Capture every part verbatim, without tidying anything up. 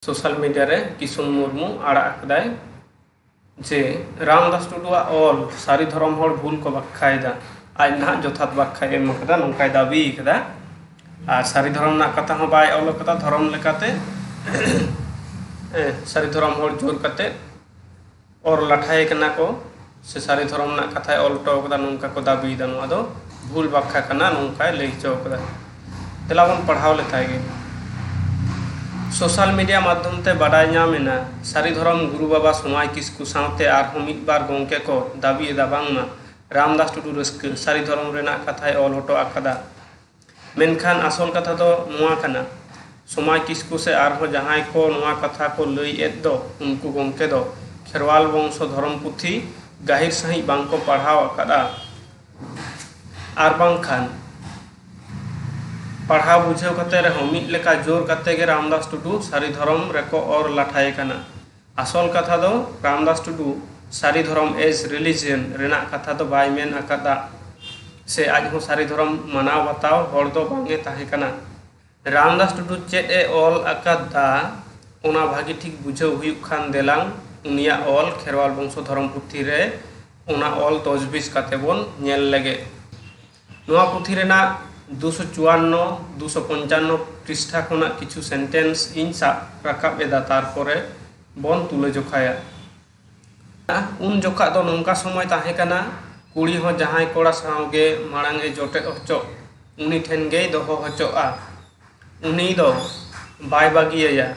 Social media ᱨᱮ ᱠᱤᱥᱩᱱ ᱢᱩᱨᱢᱩ ᱟᱲᱟᱜ ᱟᱠᱟᱫᱟᱭ ᱡᱮ ᱨᱟᱢᱫᱟᱥ ᱴᱩᱰᱩᱣᱟᱜ ᱚᱞ ᱥᱟᱹᱨᱤ ᱫᱷᱚᱨᱚᱢ ᱦᱚᱲ ᱵᱷᱩᱞ ᱠᱚ ᱵᱟᱠᱷᱟᱭᱮᱫᱟ᱾ ᱟᱡ ᱱᱟᱦᱟᱜ ᱡᱚᱛᱷᱟᱛ ᱵᱟᱠᱷᱟᱭ ᱮᱢ ᱟᱠᱟᱫᱟ, ᱱᱚᱝᱠᱟᱭ ᱫᱟᱹᱵᱤ ᱟᱠᱟᱫᱟ᱾ ᱟᱨ ᱥᱟᱹᱨᱤ ᱫᱷᱚᱨᱚᱢ ᱨᱮᱱᱟᱜ ᱠᱟᱛᱷᱟ ᱦᱚᱸ ᱵᱟᱭ ᱚᱞ ᱟᱠᱟᱫᱟ ᱫᱷᱚᱨᱚᱢ ᱞᱮᱠᱟᱛᱮ᱾ ᱮ, ᱥᱟᱹᱨᱤ ᱫᱷᱚᱨᱚᱢ ᱦᱚᱲ ᱡᱳᱨ ᱠᱟᱛᱮ ᱚᱨ ᱞᱟᱴᱷᱟᱭᱮ ᱠᱟᱱᱟ ᱠᱚ, ᱥᱮ ᱥᱟᱹᱨᱤ ᱫᱷᱚᱨᱚᱢ ᱨᱮᱱᱟᱜ ᱠᱟᱛᱷᱟᱭ ᱚᱞ ᱦᱚᱴᱚ ᱟᱠᱟᱫᱟ, ᱱᱚᱝᱠᱟ ᱠᱚ ᱫᱟᱹᱵᱤᱭᱮᱫᱟ᱾ ᱱᱚᱣᱟ ᱫᱚ ᱵᱷᱩᱞ ᱵᱟᱠᱷᱟ ᱠᱟᱱᱟ, ᱱᱚᱝᱠᱟᱭ ᱞᱟᱹᱭ ᱦᱚᱪᱚ ᱟᱠᱟᱫᱟ᱾ ᱛᱮᱞᱟ ᱵᱚᱱ ᱯᱟᱲᱦᱟᱣ ᱞᱮᱛᱟᱭ ᱜᱮ᱾ ᱥᱳᱥᱟᱞ ᱢᱤᱰᱤᱭᱟ ᱢᱟᱫᱽᱫᱷᱚᱢ ᱛᱮ ᱵᱟᱰᱟᱭ ᱧᱟᱢ ᱮᱱᱟ, ᱥᱟᱹᱨᱤ ᱫᱷᱚᱨᱚᱢ ᱜᱩᱨᱩ ᱵᱟᱵᱟ ᱥᱚᱢᱟᱭ ᱠᱤᱥᱠᱩ ᱥᱟᱶᱛᱮ ᱟᱨᱦᱚᱸ ᱢᱤᱫ ᱵᱟᱨ ᱜᱚᱢᱠᱮ ᱠᱚ ᱫᱟᱹᱵᱤ ᱮᱫᱟ ᱵᱟᱝᱢᱟ ᱨᱟᱢᱫᱟᱥ ᱴᱩᱰᱩ ᱨᱟᱹᱥᱠᱟᱹ ᱥᱟᱹᱨᱤ ᱫᱷᱚᱨᱚᱢ ᱨᱮᱱᱟᱜ ᱠᱟᱛᱷᱟᱭ ᱚᱞ ᱦᱚᱴᱚ ᱟᱠᱟᱫᱟ᱾ ᱢᱮᱱᱠᱷᱟᱱ ᱟᱥᱚᱞ ᱠᱟᱛᱷᱟ ᱫᱚ ᱱᱚᱣᱟ ᱠᱟᱱᱟ, ᱥᱚᱢᱟᱭ ᱠᱤᱥᱠᱩ ᱥᱮ ᱟᱨᱦᱚᱸ ᱡᱟᱦᱟᱸᱭ ᱠᱚ ᱱᱚᱣᱟ ᱠᱟᱛᱷᱟ ᱠᱚ ᱞᱟᱹᱭ ᱮᱫ ᱫᱚ, ᱩᱱᱠᱩ ᱜᱚᱢᱠᱮ ᱫᱚ ᱠᱷᱮᱨᱣᱟᱞ ᱵᱚᱝᱥᱚ ᱫᱷᱚᱨᱚᱢ ᱯᱩᱛᱷᱤ ᱜᱟᱹᱦᱤᱨ ᱥᱟᱺᱦᱤᱡ ᱵᱟᱝ ᱠᱚ ᱯᱟᱲᱦᱟᱣ ᱟᱠᱟᱫᱼᱟ᱾ ᱟᱨ ᱵᱟᱝᱠᱷᱟᱱ ᱯᱟᱲᱦᱟᱣ ᱵᱩᱡᱷᱟᱹᱣ ᱠᱟᱛᱮ ᱨᱮᱦᱚᱸ ᱢᱤᱫ ᱞᱮᱠᱟ ᱡᱳᱨ ᱠᱟᱛᱮ ᱜᱮ ᱨᱟᱢᱫᱟᱥ ᱴᱩᱰᱩ ᱥᱟᱹᱨᱤ ᱫᱷᱚᱨᱚᱢ ᱨᱮᱠᱚ ᱚᱨ ᱞᱟᱴᱷᱟᱭᱮ ᱠᱟᱱᱟ᱾ ᱟᱥᱚᱞ ᱠᱟᱛᱷᱟ ᱫᱚ ᱨᱟᱢᱫᱟᱥ ᱴᱩᱰᱩ ᱥᱟᱹᱨᱤ ᱫᱷᱚᱨᱚᱢ as religion ᱨᱮᱱᱟᱜ ᱠᱟᱛᱷᱟ ᱫᱚ ᱵᱟᱭ ᱢᱮᱱ ᱟᱠᱟᱫᱟ, ᱥᱮ ᱟᱡ ᱦᱚᱸ ᱥᱟᱹᱨᱤ ᱫᱷᱚᱨᱚᱢ ᱢᱟᱱᱟᱣ ᱵᱟᱛᱟᱣ ᱦᱚᱲ ᱫᱚ ᱵᱟᱝ ᱮ ᱛᱟᱦᱮᱸ ᱠᱟᱱᱟ᱾ ᱨᱟᱢᱫᱟᱥ ᱴᱩᱰᱩ ᱪᱮᱫ ᱮ ᱚᱞ ᱟᱠᱟᱫᱟ, ᱚᱱᱟ ᱵᱷᱟᱹᱜᱤ ᱴᱷᱤᱠ ᱵᱩᱡᱷᱟᱹᱣ ᱦᱩᱭᱩᱜ ᱠᱷᱟᱱ ᱫᱮᱞᱟᱝ ᱩᱱᱤᱭᱟᱜ ᱚᱞ ᱠᱷᱮᱨᱣᱟᱞ ᱵᱚᱝᱥᱚ ᱫᱷᱚᱨᱚᱢ ᱯᱩᱛᱷᱤ ᱨᱮ ᱚᱱᱟ ᱚᱞ ᱛᱚᱡᱽᱵᱤᱡᱽ ᱠᱟᱛᱮ ᱵᱚᱱ ᱧᱮᱞ ᱞᱮᱜᱮ᱾ ᱱᱚᱣᱟ ᱯᱩᱛᱷᱤ ᱨᱮᱱᱟᱜ ᱫᱩᱥᱚ ᱪᱩᱣᱟᱱᱱᱚ, ᱫᱩᱥᱚ ᱯᱚᱧᱪᱟᱱᱱᱚ ᱯᱨᱤᱥᱴᱷᱟ ᱠᱷᱚᱱᱟᱜ ᱠᱤᱪᱷᱩ sentence ᱤᱧ ᱥᱟᱵ ᱨᱟᱠᱟᱵ ᱮᱫᱟ, ᱛᱟᱨᱯᱚᱨᱮ ᱵᱚᱱ ᱛᱩᱞᱟᱹ ᱡᱚᱠᱷᱟᱭᱟ᱾ ᱩᱱ ᱡᱚᱠᱷᱟ ᱫᱚ ᱱᱚᱝᱠᱟ ᱥᱚᱢᱚᱭ ᱛᱟᱦᱮᱸ ᱠᱟᱱᱟ, ᱠᱩᱲᱤ ᱦᱚᱸ ᱡᱟᱦᱟᱸᱭ ᱠᱚᱲᱟ ᱥᱟᱶ ᱜᱮ ᱢᱟᱲᱟᱝ ᱮ ᱡᱚᱴᱮᱫ ᱦᱚᱪᱚᱜ, ᱩᱱᱤ ᱴᱷᱮᱱ ᱜᱮᱭ ᱫᱚᱦᱚ ᱦᱚᱪᱚᱜᱼᱟ᱾ ᱩᱱᱤ ᱫᱚ ᱵᱟᱭ ᱵᱟᱹᱜᱤᱭᱟᱭᱟ᱾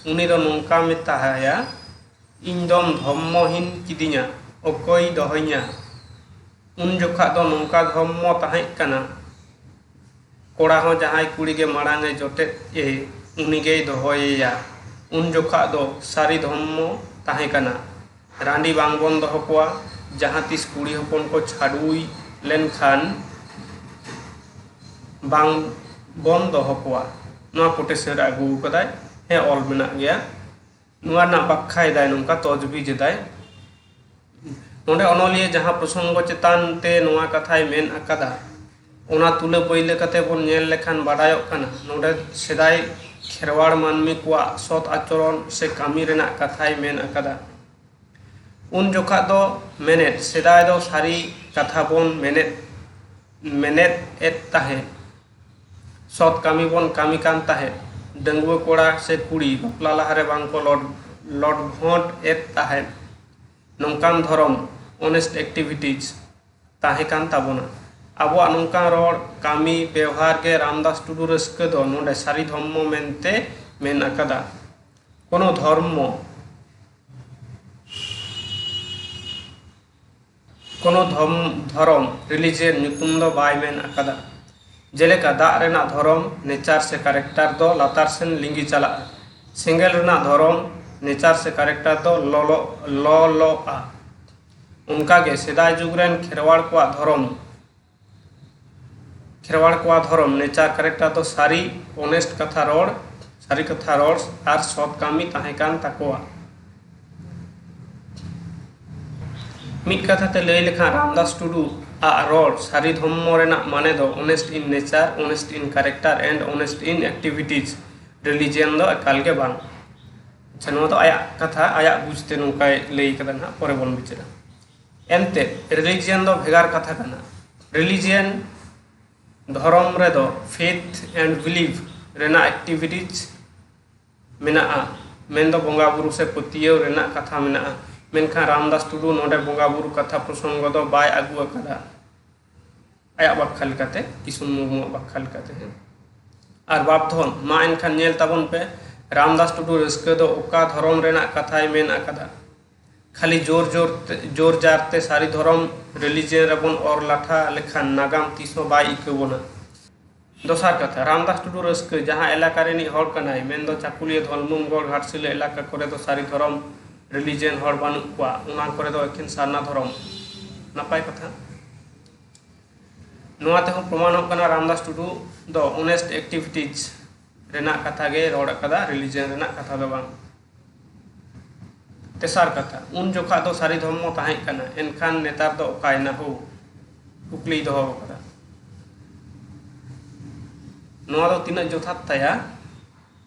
ᱩᱱᱤ ᱫᱚ ᱱᱚᱝᱠᱟ ᱢᱮᱛᱟᱭᱟ, "ᱤᱧ ᱫᱚᱢ ᱫᱷᱚᱢᱢᱚᱦᱤᱱ ᱠᱤᱫᱤᱧᱟ, ᱚᱠᱚᱭ ᱫᱚᱦᱚᱧᱟ?" ᱩᱱ ᱡᱚᱠᱷᱟ ᱫᱚ ᱱᱚᱝᱠᱟ ᱫᱷᱚᱢᱢᱚ ᱛᱟᱦᱮᱸ ᱠᱟᱱᱟ, ᱠᱚᱲᱟ ᱦᱚᱸ ᱡᱟᱦᱟᱸᱭ ᱠᱩᱲᱤ ᱜᱮ ᱢᱟᱲᱟᱝ ᱮ ᱡᱚᱴᱮᱫ ᱮ, ᱩᱱᱤ ᱜᱮᱭ ᱫᱚᱦᱚᱭᱮᱭᱟ᱾ ᱩᱱ ᱡᱚᱠᱷᱟ ᱫᱚ ᱥᱟᱹᱨᱤ ᱫᱷᱚᱢᱢᱚ ᱛᱟᱦᱮᱸ ᱠᱟᱱᱟ᱾ ᱨᱟᱺᱰᱤ ᱵᱟᱝ ᱵᱚᱱ ᱫᱚᱦᱚ ᱠᱚᱣᱟ, ᱡᱟᱦᱟᱸ ᱛᱤᱥ ᱠᱩᱲᱤ ᱦᱚᱯᱚᱱ ᱠᱚ ᱪᱷᱟᱰᱩᱭ ᱞᱮᱱᱠᱷᱟᱱ ᱵᱟᱝ ᱵᱚᱱ ᱫᱚᱦᱚ ᱠᱚᱣᱟ᱾ ᱱᱚᱣᱟ quotation ᱨᱮ ᱟᱹᱜᱩ ᱠᱟᱫᱟᱭ, ᱦᱮᱸ, ᱚᱞ ᱢᱮᱱᱟᱜ ᱜᱮᱭᱟ᱾ ᱱᱚᱣᱟ ᱨᱮᱱᱟᱜ ᱵᱟᱠᱷᱟᱭ ᱫᱟᱭ ᱱᱚᱝᱠᱟ, ᱛᱚᱡᱵᱤᱡ ᱮᱫᱟᱭ᱾ ᱱᱚᱰᱮ ᱚᱱᱚᱞᱤᱭᱟᱹ ᱡᱟᱦᱟᱸ ᱯᱨᱚᱥᱚᱝᱜᱚ ᱪᱮᱛᱟᱱ ᱛᱮ ᱱᱚᱣᱟ ᱠᱟᱛᱷᱟᱭ ᱢᱮᱱ ᱟᱠᱟᱫᱟ, ᱚᱱᱟ ᱛᱩᱞᱟᱹ ᱯᱟᱹᱭᱞᱟᱹ ᱠᱟᱛᱮ ᱵᱚᱱ ᱧᱮᱞ ᱞᱮᱠᱷᱟᱱ ᱵᱟᱰᱟᱭᱚᱜ ᱠᱟᱱᱟ, ᱱᱚᱰᱮ ᱥᱮᱫᱟᱭ ᱠᱷᱮᱨᱣᱟᱲ ᱢᱟᱹᱱᱢᱤ ᱠᱚᱣᱟᱜ ᱥᱚᱛ ᱟᱪᱚᱨᱚᱱ ᱥᱮ ᱠᱟᱹᱢᱤ ᱨᱮᱱᱟᱜ ᱠᱟᱛᱷᱟᱭ ᱢᱮᱱ ᱟᱠᱟᱫᱟ᱾ ᱩᱱ ᱡᱚᱠᱷᱟᱜ ᱫᱚ ᱢᱮᱱᱮᱫ, ᱥᱮᱫᱟᱭ ᱫᱚ ᱥᱟᱹᱨᱤ ᱠᱟᱛᱷᱟ ᱵᱚᱱ ᱢᱮᱱᱮᱫ, ᱢᱮᱱᱮᱫ ᱮᱫ ᱛᱟᱦᱮᱸᱫ, ᱥᱚᱛ ᱠᱟᱹᱢᱤ ᱵᱚᱱ ᱠᱟᱹᱢᱤ ᱠᱟᱱ ᱛᱟᱦᱮᱸᱫ, ᱰᱟᱺᱜᱩᱣᱟᱹ ᱠᱚᱲᱟ ᱥᱮ ᱠᱩᱲᱤ ᱵᱟᱯᱞᱟ ᱞᱟᱦᱟᱨᱮ ᱵᱟᱝ ᱠᱚ ᱞᱚᱰ, ᱞᱚᱰ ᱜᱷᱚᱸᱴ ᱮᱫ ᱛᱟᱦᱮᱸᱫ᱾ ᱱᱚᱝᱠᱟᱱ ᱫᱷᱚᱨᱚᱢ, honest activities, ᱛᱟᱦᱮᱸ ᱠᱟᱱ ᱛᱟᱵᱚᱱᱟ᱾ ᱟᱵᱚᱣᱟᱜ ᱱᱚᱝᱠᱟᱱ ᱨᱚᱲ, ᱠᱟᱹᱢᱤ, ᱵᱮᱣᱦᱟᱨ ᱜᱮ ᱨᱟᱢᱫᱟᱥ ᱴᱩᱰᱩ ᱨᱟᱹᱥᱠᱟᱹ ᱫᱚ ᱱᱚᱰᱮ ᱥᱟᱹᱨᱤ ᱫᱷᱚᱨᱢᱚ ᱢᱮᱱᱛᱮ ᱢᱮᱱ ᱟᱠᱟᱫᱟ᱾ ᱠᱳᱱᱳ ᱫᱷᱚᱨᱢᱚ, ᱠᱳᱱᱳ ᱫᱷᱚᱢ-, ᱫᱷᱚᱨᱚᱢ, religion ᱧᱩᱛᱩᱢ ᱫᱚ ᱵᱟᱭ ᱢᱮᱱ ᱟᱠᱟᱫᱟ᱾ ᱡᱮᱞᱮᱠᱟ, ᱫᱟᱜ ᱨᱮᱱᱟᱜ ᱫᱷᱚᱨᱚᱢ, nature ᱥᱮ character ᱫᱚ ᱞᱟᱛᱟᱨ ᱥᱮᱱ ᱞᱤᱸᱜᱤ ᱪᱟᱞᱟᱜᱼᱟ᱾ ᱥᱮᱸᱜᱮᱞ ᱨᱮᱱᱟᱜ ᱫᱷᱚᱨᱚᱢ, nature ᱥᱮ character ᱫᱚ ᱞᱚᱞᱚ, ᱞᱚᱞᱚᱜᱼᱟ᱾ ᱚᱱᱠᱟᱜᱮ, ᱥᱮᱫᱟᱭ ᱡᱩᱜᱽ ᱨᱮᱱ ᱠᱷᱮᱨᱣᱟᱲ ᱠᱚᱣᱟᱜ ᱫᱷᱚᱨᱚᱢ, ᱠᱷᱮᱨᱣᱟᱲ ᱠᱚᱣᱟᱜ ᱫᱷᱚᱨᱚᱢ, nature, character ᱫᱚ ᱥᱟᱹᱨᱤ, honest ᱠᱟᱛᱷᱟ ᱨᱚᱲ, ᱥᱟᱹᱨᱤ ᱠᱟᱛᱷᱟ ᱨᱚᱲ ᱟᱨ ᱥᱚᱛ ᱠᱟᱹᱢᱤ ᱛᱟᱦᱮᱸ ᱠᱟᱱ ᱛᱟᱠᱚᱣᱟ᱾ ᱢᱤᱫ ᱠᱟᱛᱷᱟ ᱛᱮ ᱞᱟᱹᱭ ᱞᱮᱠᱷᱟᱱ, ᱨᱟᱢᱫᱟᱥ ᱴᱩᱰᱩ ᱟᱜ ᱨᱚᱲ ᱥᱟᱹᱨᱤ ᱫᱷᱚᱨᱢᱚ ᱨᱮᱱᱟᱜ ᱢᱟᱱᱮ ᱫᱚ honest in nature, honest in character and honest in activities, religion ᱫᱚ ᱮᱠᱟᱞ ᱜᱮ ᱵᱟᱝ᱾ ᱟᱪᱪᱷᱟ, ᱱᱚᱣᱟ ᱫᱚ ᱟᱭᱟᱜ ᱠᱟᱛᱷᱟ, ᱟᱭᱟᱜ ᱵᱩᱡᱽ ᱛᱮ ᱱᱚᱝᱠᱟᱭ ᱞᱟᱹᱭ ᱠᱟᱫᱟ ᱱᱟᱦᱟᱜ, ᱯᱚᱨᱮ ᱵᱚᱱ ᱵᱤᱪᱟᱹᱨᱟ᱾ ᱮᱱᱛᱮ, religion ᱫᱚ ᱵᱷᱮᱜᱟᱨ ᱠᱟᱛᱷᱟ ᱠᱟᱱᱟ᱾ Religion, ᱫᱷᱚᱨᱚᱢ ᱨᱮᱫᱚ faith and belief ᱨᱮᱱᱟᱜ activities ᱢᱮᱱᱟᱜᱼᱟ, ᱢᱮᱱᱫᱚ ᱵᱚᱸᱜᱟ ᱵᱩᱨᱩ ᱥᱮ ᱯᱟᱹᱛᱭᱟᱹᱣ ᱨᱮᱱᱟᱜ ᱠᱟᱛᱷᱟ ᱢᱮᱱᱟᱜᱼᱟ᱾ ᱢᱮᱱᱠᱷᱟᱱ ᱨᱟᱢᱫᱟᱥ ᱴᱩᱰᱩ ᱱᱚᱰᱮ ᱵᱚᱸᱜᱟ ᱵᱩᱨᱩ ᱠᱟᱛᱷᱟ ᱯᱨᱚᱥᱚᱝᱜᱚ ᱫᱚ ᱵᱟᱭ ᱟᱹᱜᱩ ᱟᱠᱟᱫᱟ᱾ ᱟᱭᱟᱜ ᱵᱟᱠᱷᱟ ᱞᱮᱠᱟᱛᱮ, ᱠᱤᱥᱩᱱ ᱢᱩᱨᱢᱩᱣᱟᱜ ᱵᱟᱠᱷᱟ ᱞᱮᱠᱟᱛᱮ, ᱦᱮᱸ᱾ ᱟᱨ ᱵᱟᱯ ᱫᱷᱚᱱ, ᱢᱟ ᱮᱱᱠᱷᱟᱱ ᱧᱮᱞ ᱛᱟᱵᱚᱱ ᱯᱮ, ᱨᱟᱢᱫᱟᱥ ᱴᱩᱰᱩ ᱨᱟᱹᱥᱠᱟᱹ ᱫᱚ ᱚᱠᱟ ᱫᱷᱚᱨᱚᱢ ᱨᱮᱱᱟᱜ ᱠᱟᱛᱷᱟᱭ ᱢᱮᱱ ᱟᱠᱟᱫᱟ? ᱠᱷᱟᱹᱞᱤ ᱡᱳᱨ ᱡᱳᱨ ᱛᱮ, ᱡᱳᱨ ᱡᱟᱨ ᱛᱮ ᱥᱟᱹᱨᱤ ᱫᱷᱚᱨᱚᱢ religion ᱨᱮᱵᱚᱱ ᱚᱨ ᱞᱟᱴᱷᱟ ᱞᱮᱠᱷᱟᱱ ᱱᱟᱜᱟᱢ ᱛᱤᱥ ᱦᱚᱸ ᱵᱟᱭ ᱤᱠᱟᱹ ᱵᱚᱱᱟ᱾ ᱫᱚᱥᱟᱨ ᱠᱟᱛᱷᱟ, ᱨᱟᱢᱫᱟᱥ ᱴᱩᱰᱩ ᱨᱟᱹᱥᱠᱟᱹ ᱡᱟᱦᱟᱸ ᱮᱞᱟᱠᱟ ᱨᱤᱱᱤᱡ ᱦᱚᱲ ᱠᱟᱱᱟᱭ, ᱢᱮᱱᱫᱚ ᱪᱟᱠᱩᱞᱤᱭᱟᱹ, ᱫᱷᱚᱞᱢᱩᱢᱜᱚᱲ, ᱜᱷᱟᱴᱥᱤᱞᱟᱹ ᱮᱞᱟᱠᱟ ᱠᱚᱨᱮ ᱫᱚ ᱥᱟᱹᱨᱤ ᱫᱷᱚᱨᱚᱢ religion ᱦᱚᱲ ᱵᱟᱹᱱᱩᱜ ᱠᱚᱣᱟ, ᱚᱱᱟ ᱠᱚᱨᱮ ᱫᱚ ᱮᱠᱷᱮᱱ ᱥᱟᱨᱱᱟ ᱫᱷᱚᱨᱚᱢ᱾ ᱱᱟᱯᱟᱭ ᱠᱟᱛᱷᱟ᱾ ᱱᱚᱣᱟ ᱛᱮᱦᱚᱸ ᱯᱨᱚᱢᱟᱱᱚᱜ ᱠᱟᱱᱟ ᱨᱟᱢᱫᱟᱥ ᱴᱩᱰᱩ ᱫᱚ honest activities ᱨᱮᱱᱟᱜ ᱠᱟᱛᱷᱟ ᱜᱮ ᱨᱚᱲ ᱟᱠᱟᱫᱟ, religion ᱨᱮᱱᱟᱜ ᱠᱟᱛᱷᱟ ᱫᱚ ᱵᱟᱝ᱾ ᱛᱮᱥᱟᱨ ᱠᱟᱛᱷᱟ, ᱩᱱ ᱡᱚᱠᱷᱟ ᱫᱚ ᱥᱟᱹᱨᱤ ᱫᱷᱚᱨᱢᱚ ᱛᱟᱦᱮᱸ ᱠᱟᱱᱟ, ᱮᱱᱠᱷᱟᱱ ᱱᱮᱛᱟᱨ ᱫᱚ ᱚᱠᱟᱭᱮᱱᱟ ᱦᱳ? ᱠᱩᱠᱞᱤᱭ ᱫᱚᱦᱚ ᱟᱠᱟᱫᱟ᱾ ᱱᱚᱣᱟ ᱫᱚ ᱛᱤᱱᱟᱹᱜ ᱡᱚᱛᱷᱟᱛ ᱛᱟᱭᱟ?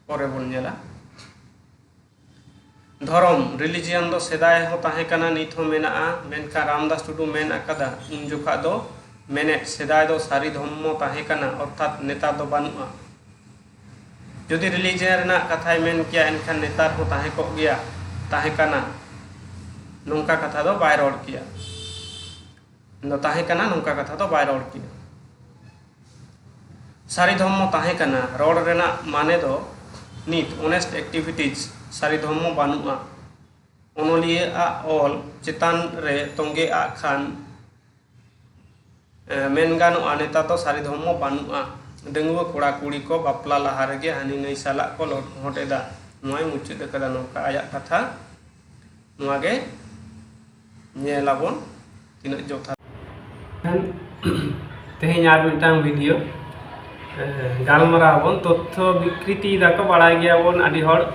ᱯᱚᱨᱮ ᱵᱚᱱ ᱧᱮᱞᱟ᱾ ᱫᱷᱚᱨᱚᱢ, religion, ᱫᱚ ᱥᱮᱫᱟᱭ ᱦᱚᱸ ᱛᱟᱦᱮᱸ ᱠᱟᱱᱟ, ᱱᱤᱛ ᱦᱚᱸ ᱢᱮᱱᱟᱜᱼᱟ, ᱢᱮᱱᱠᱷᱟᱱ ᱨᱟᱢᱫᱟᱥ ᱴᱩᱰᱩ ᱢᱮᱱ ᱟᱠᱟᱫᱟ, ᱩᱱ ᱡᱚᱠᱷᱟᱜ ᱫᱚ ᱢᱮᱱᱮᱫ ᱥᱮᱫᱟᱭ ᱫᱚ ᱥᱟᱹᱨᱤ ᱫᱷᱚᱨᱢᱚ ᱛᱟᱦᱮᱸ ᱠᱟᱱᱟ, ᱚᱨᱛᱷᱟᱛ ᱱᱮᱛᱟᱨ ᱫᱚ ᱵᱟᱹᱱᱩᱜᱼᱟ᱾ ᱡᱩᱫᱤ religion ᱨᱮᱱᱟᱜ ᱠᱟᱛᱷᱟᱭ ᱢᱮᱱ ᱠᱮᱭᱟ, ᱮᱱᱠᱷᱟᱱ ᱱᱮᱛᱟᱨ ᱦᱚᱸ ᱛᱟᱦᱮᱸ ᱠᱚᱜ ᱜᱮᱭᱟ, ᱛᱟᱦᱮᱸ ᱠᱟᱱᱟ, ᱱᱚᱝᱠᱟ ᱠᱟᱛᱷᱟ ᱫᱚ ᱵᱟᱭ ᱨᱚᱲ ᱠᱮᱭᱟ᱾ ᱫᱚ ᱛᱟᱦᱮᱸ ᱠᱟᱱᱟ, ᱱᱚᱝᱠᱟ ᱠᱟᱛᱷᱟ ᱫᱚ ᱵᱟᱭ ᱨᱚᱲ ᱠᱮᱭᱟ᱾ ᱥᱟᱹᱨᱤ ᱫᱷᱚᱨᱢᱚ ᱛᱟᱦᱮᱸ ᱠᱟᱱᱟ ᱨᱚᱲ ᱨᱮᱱᱟᱜ ᱢᱟᱱᱮ ᱫᱚ ᱱᱤᱛ honest activities, ᱥᱟᱹᱨᱤ ᱫᱷᱚᱨᱢᱚ ᱵᱟᱹᱱᱩᱜᱼᱟ᱾ ᱚᱱᱚᱞᱤᱭᱟᱹ ᱟᱜ ᱚᱞ ᱪᱮᱛᱟᱱ ᱨᱮ ᱛᱚᱸᱜᱮ ᱟᱜ ᱠᱷᱟᱱ, ᱮ, ᱢᱮᱱ ᱜᱟᱱᱚᱜᱼᱟ, ᱱᱮᱛᱟᱨ ᱫᱚ ᱥᱟᱹᱨᱤ ᱫᱷᱚᱨᱢᱚ ᱵᱟᱹᱱᱩᱜᱼᱟ᱾ ᱰᱟᱺᱜᱩᱣᱟᱹ ᱠᱚᱲᱟ ᱠᱩᱲᱤ ᱠᱚ ᱵᱟᱯᱞᱟ ᱞᱟᱦᱟ ᱨᱮᱜᱮ ᱦᱟᱹᱱᱤ ᱱᱟᱹᱭ ᱥᱟᱞᱟᱜ ᱠᱚ ᱞᱚᱴ ᱦᱚᱴ ᱮᱫᱟ᱾ ᱱᱚᱣᱟᱭ ᱢᱩᱪᱟᱹᱫ ᱟᱠᱟᱫᱟ ᱱᱚᱝᱠᱟ ᱟᱭᱟᱜ ᱠᱟᱛᱷᱟ᱾ ᱱᱚᱣᱟ ᱜᱮ ᱧᱮᱞ ᱟᱵᱚᱱ ᱛᱤᱱᱟᱹᱜ ᱡᱚᱛᱷᱟᱛ᱾ ᱛᱮᱦᱮᱧ ᱟᱨ ᱢᱤᱫᱴᱟᱝ video, ᱮ, ᱜᱟᱞᱢᱟᱨᱟᱣ ᱟᱵᱚᱱ᱾ ᱛᱚᱛᱛᱷᱚ ᱵᱤᱠᱨᱤᱛᱤ ᱫᱟᱠᱚ, ᱵᱟᱲᱟᱭ ᱜᱮᱭᱟᱵᱚᱱ ᱟᱹᱰᱤ ᱦᱚᱲ᱾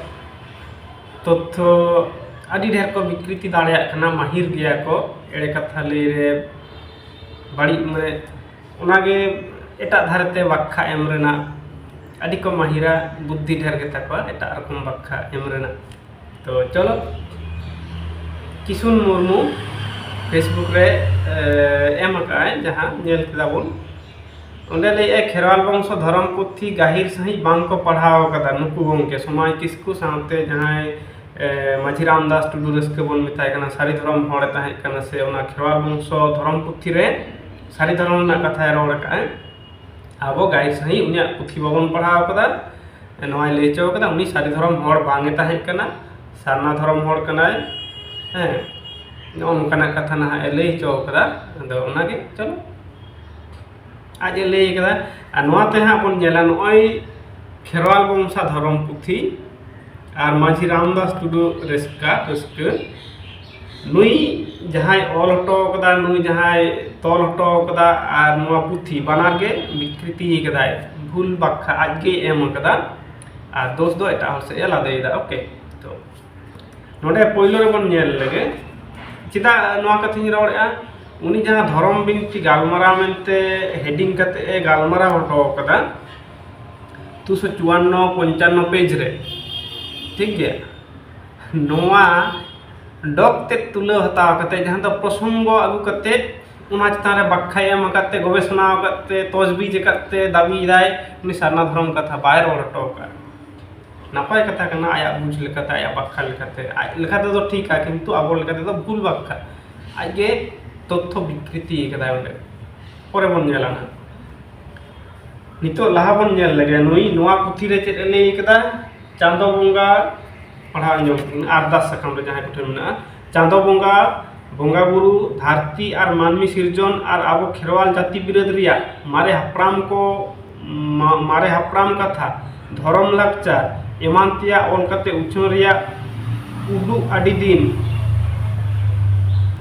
ᱛᱚᱛᱛᱷᱚ ᱟᱹᱰᱤ ᱰᱷᱮᱨ ᱠᱚ ᱵᱤᱠᱨᱤᱛᱤ ᱫᱟᱲᱮᱭᱟᱜ ᱠᱟᱱᱟ, ᱢᱟᱹᱦᱤᱨ ᱜᱮᱭᱟ ᱠᱚ ᱮᱲᱮ ᱠᱟᱛᱷᱟ ᱞᱟᱹᱭ ᱨᱮ, ᱵᱟᱹᱲᱤᱡ, ᱢᱟᱱᱮ, ᱚᱱᱟᱜᱮ ᱮᱴᱟᱜ ᱫᱷᱟᱨᱮᱛᱮ ᱵᱟᱠᱠᱷᱟ ᱮᱢ ᱨᱮᱱᱟᱜ ᱟᱹᱰᱤ ᱠᱚ ᱢᱟᱹᱦᱤᱨᱟ, ᱵᱩᱫᱽᱫᱷᱤ ᱰᱷᱮᱨ ᱜᱮᱛᱟ ᱠᱚᱣᱟ ᱮᱴᱟᱜ ᱨᱚᱠᱚᱢ ᱵᱟᱠᱠᱷᱟ ᱮᱢ ᱨᱮᱱᱟᱜ᱾ ᱛᱚ ᱪᱚᱞᱚ, ᱠᱤᱥᱩᱱ ᱢᱩᱨᱢᱩ Facebook ᱨᱮ, ᱮ, ᱮᱢ ᱟᱠᱟᱫᱼᱟᱭ, ᱡᱟᱦᱟᱸ ᱧᱮᱞ ᱠᱮᱫᱟ ᱵᱚᱱ᱾ ᱚᱸᱰᱮ ᱞᱟᱹᱭᱮᱫᱼᱟᱭ, ᱠᱷᱮᱨᱣᱟᱞ ᱵᱚᱝᱥᱚ ᱫᱷᱚᱨᱚᱢ ᱯᱩᱛᱷᱤ ᱜᱟᱹᱦᱤᱨ ᱥᱟᱺᱦᱤᱡ ᱵᱟᱝ ᱠᱚ ᱯᱟᱲᱦᱟᱣ ᱟᱠᱟᱫᱟ ᱱᱩᱠᱩ ᱜᱚᱢᱠᱮ, ᱥᱚᱢᱟᱭ ᱠᱤᱥᱠᱩ ᱥᱟᱶᱛᱮ ᱡᱟᱦᱟᱸᱭ, ᱮ, ᱢᱟᱹᱡᱷᱤ ᱨᱟᱢᱫᱟᱥ ᱴᱩᱰᱩ ᱨᱟᱹᱥᱠᱟᱹ ᱵᱚᱱ ᱢᱮᱛᱟᱭ ᱠᱟᱱᱟ, ᱥᱟᱹᱨᱤ ᱫᱷᱚᱨᱚᱢ ᱦᱚᱲᱮ ᱛᱟᱦᱮᱸ ᱠᱟᱱᱟ, ᱥᱮ ᱚᱱᱟ ᱠᱷᱮᱨᱣᱟᱞ ᱵᱚᱝᱥᱚ ᱫᱷᱚᱨᱚᱢ ᱯᱩᱛᱷᱤ ᱨᱮ ᱥᱟᱹᱨᱤ ᱫᱷᱚᱨᱚᱢ ᱨᱮᱱᱟᱜ ᱠᱟᱛᱷᱟᱭ ᱨᱚᱲ ᱟᱠᱟᱫᱼᱟ᱾ ᱟᱵᱚ ᱜᱟᱹᱦᱤᱨ ᱥᱟᱺᱦᱤᱡ ᱩᱱᱤᱭᱟᱜ ᱯᱩᱛᱷᱤ ᱵᱟᱵᱚᱱ ᱯᱟᱲᱦᱟᱣ ᱟᱠᱟᱫᱟ, ᱱᱚᱣᱟᱭ ᱞᱟᱹᱭ ᱦᱚᱪᱚ ᱟᱠᱟᱫᱟ, ᱩᱱᱤ ᱥᱟᱹᱨᱤ ᱫᱷᱚᱨᱚᱢ ᱦᱚᱲ ᱵᱟᱝ ᱮ ᱛᱟᱦᱮᱸ ᱠᱟᱱᱟ, ᱥᱟᱨᱱᱟ ᱫᱷᱚᱨᱚᱢ ᱦᱚᱲ ᱠᱟᱱᱟᱭ᱾ ᱦᱮᱸ, ᱱᱚᱜᱼᱚ ᱱᱚᱝᱠᱟᱱᱟᱜ ᱠᱟᱛᱷᱟ ᱱᱟᱦᱟᱜ ᱮ ᱞᱟᱹᱭ ᱦᱚᱪᱚ ᱟᱠᱟᱫᱟ᱾ ᱟᱫᱚ ᱚᱱᱟᱜᱮ ᱪᱚᱞᱚ, ᱟᱡ ᱮ ᱞᱟᱹᱭ ᱟᱠᱟᱫᱟ᱾ ᱟᱨ ᱱᱚᱣᱟ ᱛᱮ ᱦᱟᱸᱜ ᱵᱚᱱ ᱧᱮᱞᱟ, ᱱᱚᱜᱼᱚᱭ ᱠᱷᱮᱨᱣᱟᱞ ᱵᱚᱝᱥᱟ ᱫᱷᱚᱨᱚᱢ ᱯᱩᱛᱷᱤ ᱟᱨ ᱢᱟᱹᱡᱷᱤ ᱨᱟᱢᱫᱟᱥ ᱴᱩᱰᱩ ᱨᱟᱹᱥᱠᱟᱹ, ᱨᱟᱹᱥᱠᱟᱹ, ᱱᱩᱭ ᱡᱟᱦᱟᱸᱭ ᱚᱞ ᱦᱚᱴᱚ ᱠᱟᱫᱟ, ᱱᱩᱭ ᱡᱟᱦᱟᱸᱭ ᱛᱚᱞ ᱦᱚᱴᱚ ᱠᱟᱫᱟ, ᱟᱨ ᱱᱚᱣᱟ ᱯᱩᱛᱷᱤ ᱵᱟᱱᱟᱨ ᱜᱮ ᱵᱤᱠᱨᱤᱛᱤ ᱠᱟᱫᱟᱭ, ᱵᱷᱩᱞ ᱵᱟᱠᱷᱟ ᱟᱡ ᱜᱮᱭ ᱮᱢ ᱠᱟᱫᱟ, ᱟᱨ ᱫᱳᱥ ᱫᱚ ᱮᱴᱟᱜ ᱦᱚᱲ ᱥᱮᱫ ᱮ ᱞᱟᱫᱮᱭᱮᱫᱟ᱾ ᱳᱠᱮ, ᱛᱚ ᱱᱚᱰᱮ ᱯᱳᱭᱞᱳ ᱨᱮᱵᱚᱱ ᱧᱮᱞ ᱞᱮᱜᱮ, ᱪᱮᱫᱟᱜ ᱱᱚᱣᱟ ᱠᱟᱛᱷᱟᱧ ᱨᱚᱲᱮᱫᱼᱟ? ᱩᱱᱤ ᱡᱟᱦᱟᱸ ᱫᱷᱚᱨᱚᱢ ᱵᱤᱱᱛᱤ ᱜᱟᱞᱢᱟᱨᱟᱣ ᱢᱮᱱᱛᱮ heading ᱠᱟᱛᱮ ᱮ ᱜᱟᱞᱢᱟᱨᱟᱣ ᱦᱚᱴᱚ ᱠᱟᱫᱟ, ᱫᱩᱥᱚ ᱪᱩᱣᱟᱱᱱᱚ ᱯᱚᱧᱪᱟᱱᱱᱚ ᱯᱮᱡᱽ ᱨᱮ, ᱴᱷᱤᱠ ᱜᱮᱭᱟ, ᱱᱚᱣᱟ ᱰᱚᱜᱽ ᱛᱮᱫ ᱛᱩᱞᱟᱹᱣ ᱦᱟᱛᱟᱣ ᱠᱟᱛᱮ, ᱡᱟᱦᱟᱸ ᱫᱚ ᱯᱨᱚᱥᱚᱝᱜᱚ ᱟᱹᱜᱩ ᱠᱟᱛᱮ ᱚᱱᱟ ᱪᱮᱛᱟᱱ ᱨᱮ ᱵᱟᱠᱠᱷᱟᱭ ᱮᱢ ᱟᱠᱟᱫ ᱛᱮ, ᱜᱚᱵᱮᱥᱚᱱᱟ ᱟᱠᱟᱫ ᱛᱮ, ᱛᱚᱡᱽᱵᱤᱡᱽ ᱟᱠᱟᱫ ᱛᱮ ᱫᱟᱹᱵᱤᱭᱮᱫᱟᱭ ᱩᱱᱤ ᱥᱟᱨᱱᱟ ᱫᱷᱚᱨᱚᱢ ᱠᱟᱛᱷᱟ ᱵᱟᱭ ᱨᱚᱲ ᱦᱚᱴᱚ ᱟᱠᱟᱫ᱾ ᱱᱟᱯᱟᱭ ᱠᱟᱛᱷᱟ ᱠᱟᱱᱟ, ᱟᱭᱟᱜ ᱵᱩᱡᱽ ᱞᱮᱠᱟᱛᱮ, ᱟᱭᱟᱜ ᱵᱟᱠᱷᱟ ᱞᱮᱠᱟᱛᱮ, ᱟᱡ ᱞᱮᱠᱟ ᱛᱮᱫᱚ ᱴᱷᱤᱠᱟ, ᱠᱤᱱᱛᱩ ᱟᱵᱚ ᱞᱮᱠᱟ ᱛᱮᱫᱚ ᱵᱷᱩᱞ ᱵᱟᱠᱷᱟ᱾ ᱟᱡ ᱜᱮ ᱛᱚᱛᱛᱷᱚ ᱵᱤᱠᱨᱤᱛᱤ ᱠᱟᱫᱟᱭ ᱚᱸᱰᱮ᱾ ᱯᱚᱨᱮ ᱵᱚᱱ ᱧᱮᱞᱟ ᱱᱟᱦᱟᱜ᱾ ᱱᱤᱛᱚᱜ ᱞᱟᱦᱟ ᱵᱚᱱ ᱧᱮᱞ ᱞᱮᱜᱮ, ᱱᱩᱭ ᱱᱚᱣᱟ ᱯᱩᱛᱷᱤ ᱨᱮ ᱪᱮᱫ ᱮ ᱞᱟᱹᱭ ᱠᱟᱫᱟ? ᱪᱟᱸᱫᱚ ᱵᱚᱸᱜᱟ, ᱯᱟᱲᱦᱟᱣ ᱟᱸᱡᱚᱢ ᱠᱤᱱ, ᱟᱨᱫᱟᱥ ᱥᱟᱠᱟᱢ ᱨᱮ ᱡᱟᱦᱟᱸᱭ ᱠᱚᱴᱷᱮᱱ ᱢᱮᱱᱟᱜᱼᱟ, ᱪᱟᱸᱫᱚ ᱵᱚᱸᱜᱟ, ᱵᱚᱸᱜᱟ ᱵᱩᱨᱩ, ᱫᱷᱟᱹᱨᱛᱤ ᱟᱨ ᱢᱟᱹᱱᱢᱤ ᱥᱤᱨᱡᱚᱱ ᱟᱨ ᱟᱵᱚ ᱠᱷᱮᱨᱣᱟᱞ ᱡᱟᱹᱛᱤ ᱵᱤᱨᱟᱹᱫ ᱨᱮᱭᱟᱜ ᱢᱟᱨᱮ ᱦᱟᱯᱲᱟᱢ ᱠᱚ, ᱢᱟ-, ᱢᱟᱨᱮ ᱦᱟᱯᱲᱟᱢ ᱠᱟᱛᱷᱟ, ᱫᱷᱚᱨᱚᱢ ᱞᱟᱠᱪᱟᱨ ᱮᱢᱟᱱ ᱛᱮᱭᱟᱜ ᱚᱞ ᱠᱟᱛᱮ ᱩᱪᱷᱟᱹᱱ ᱨᱮᱭᱟᱜ ᱩᱫᱩᱜ ᱟᱹᱰᱤ ᱫᱤᱱ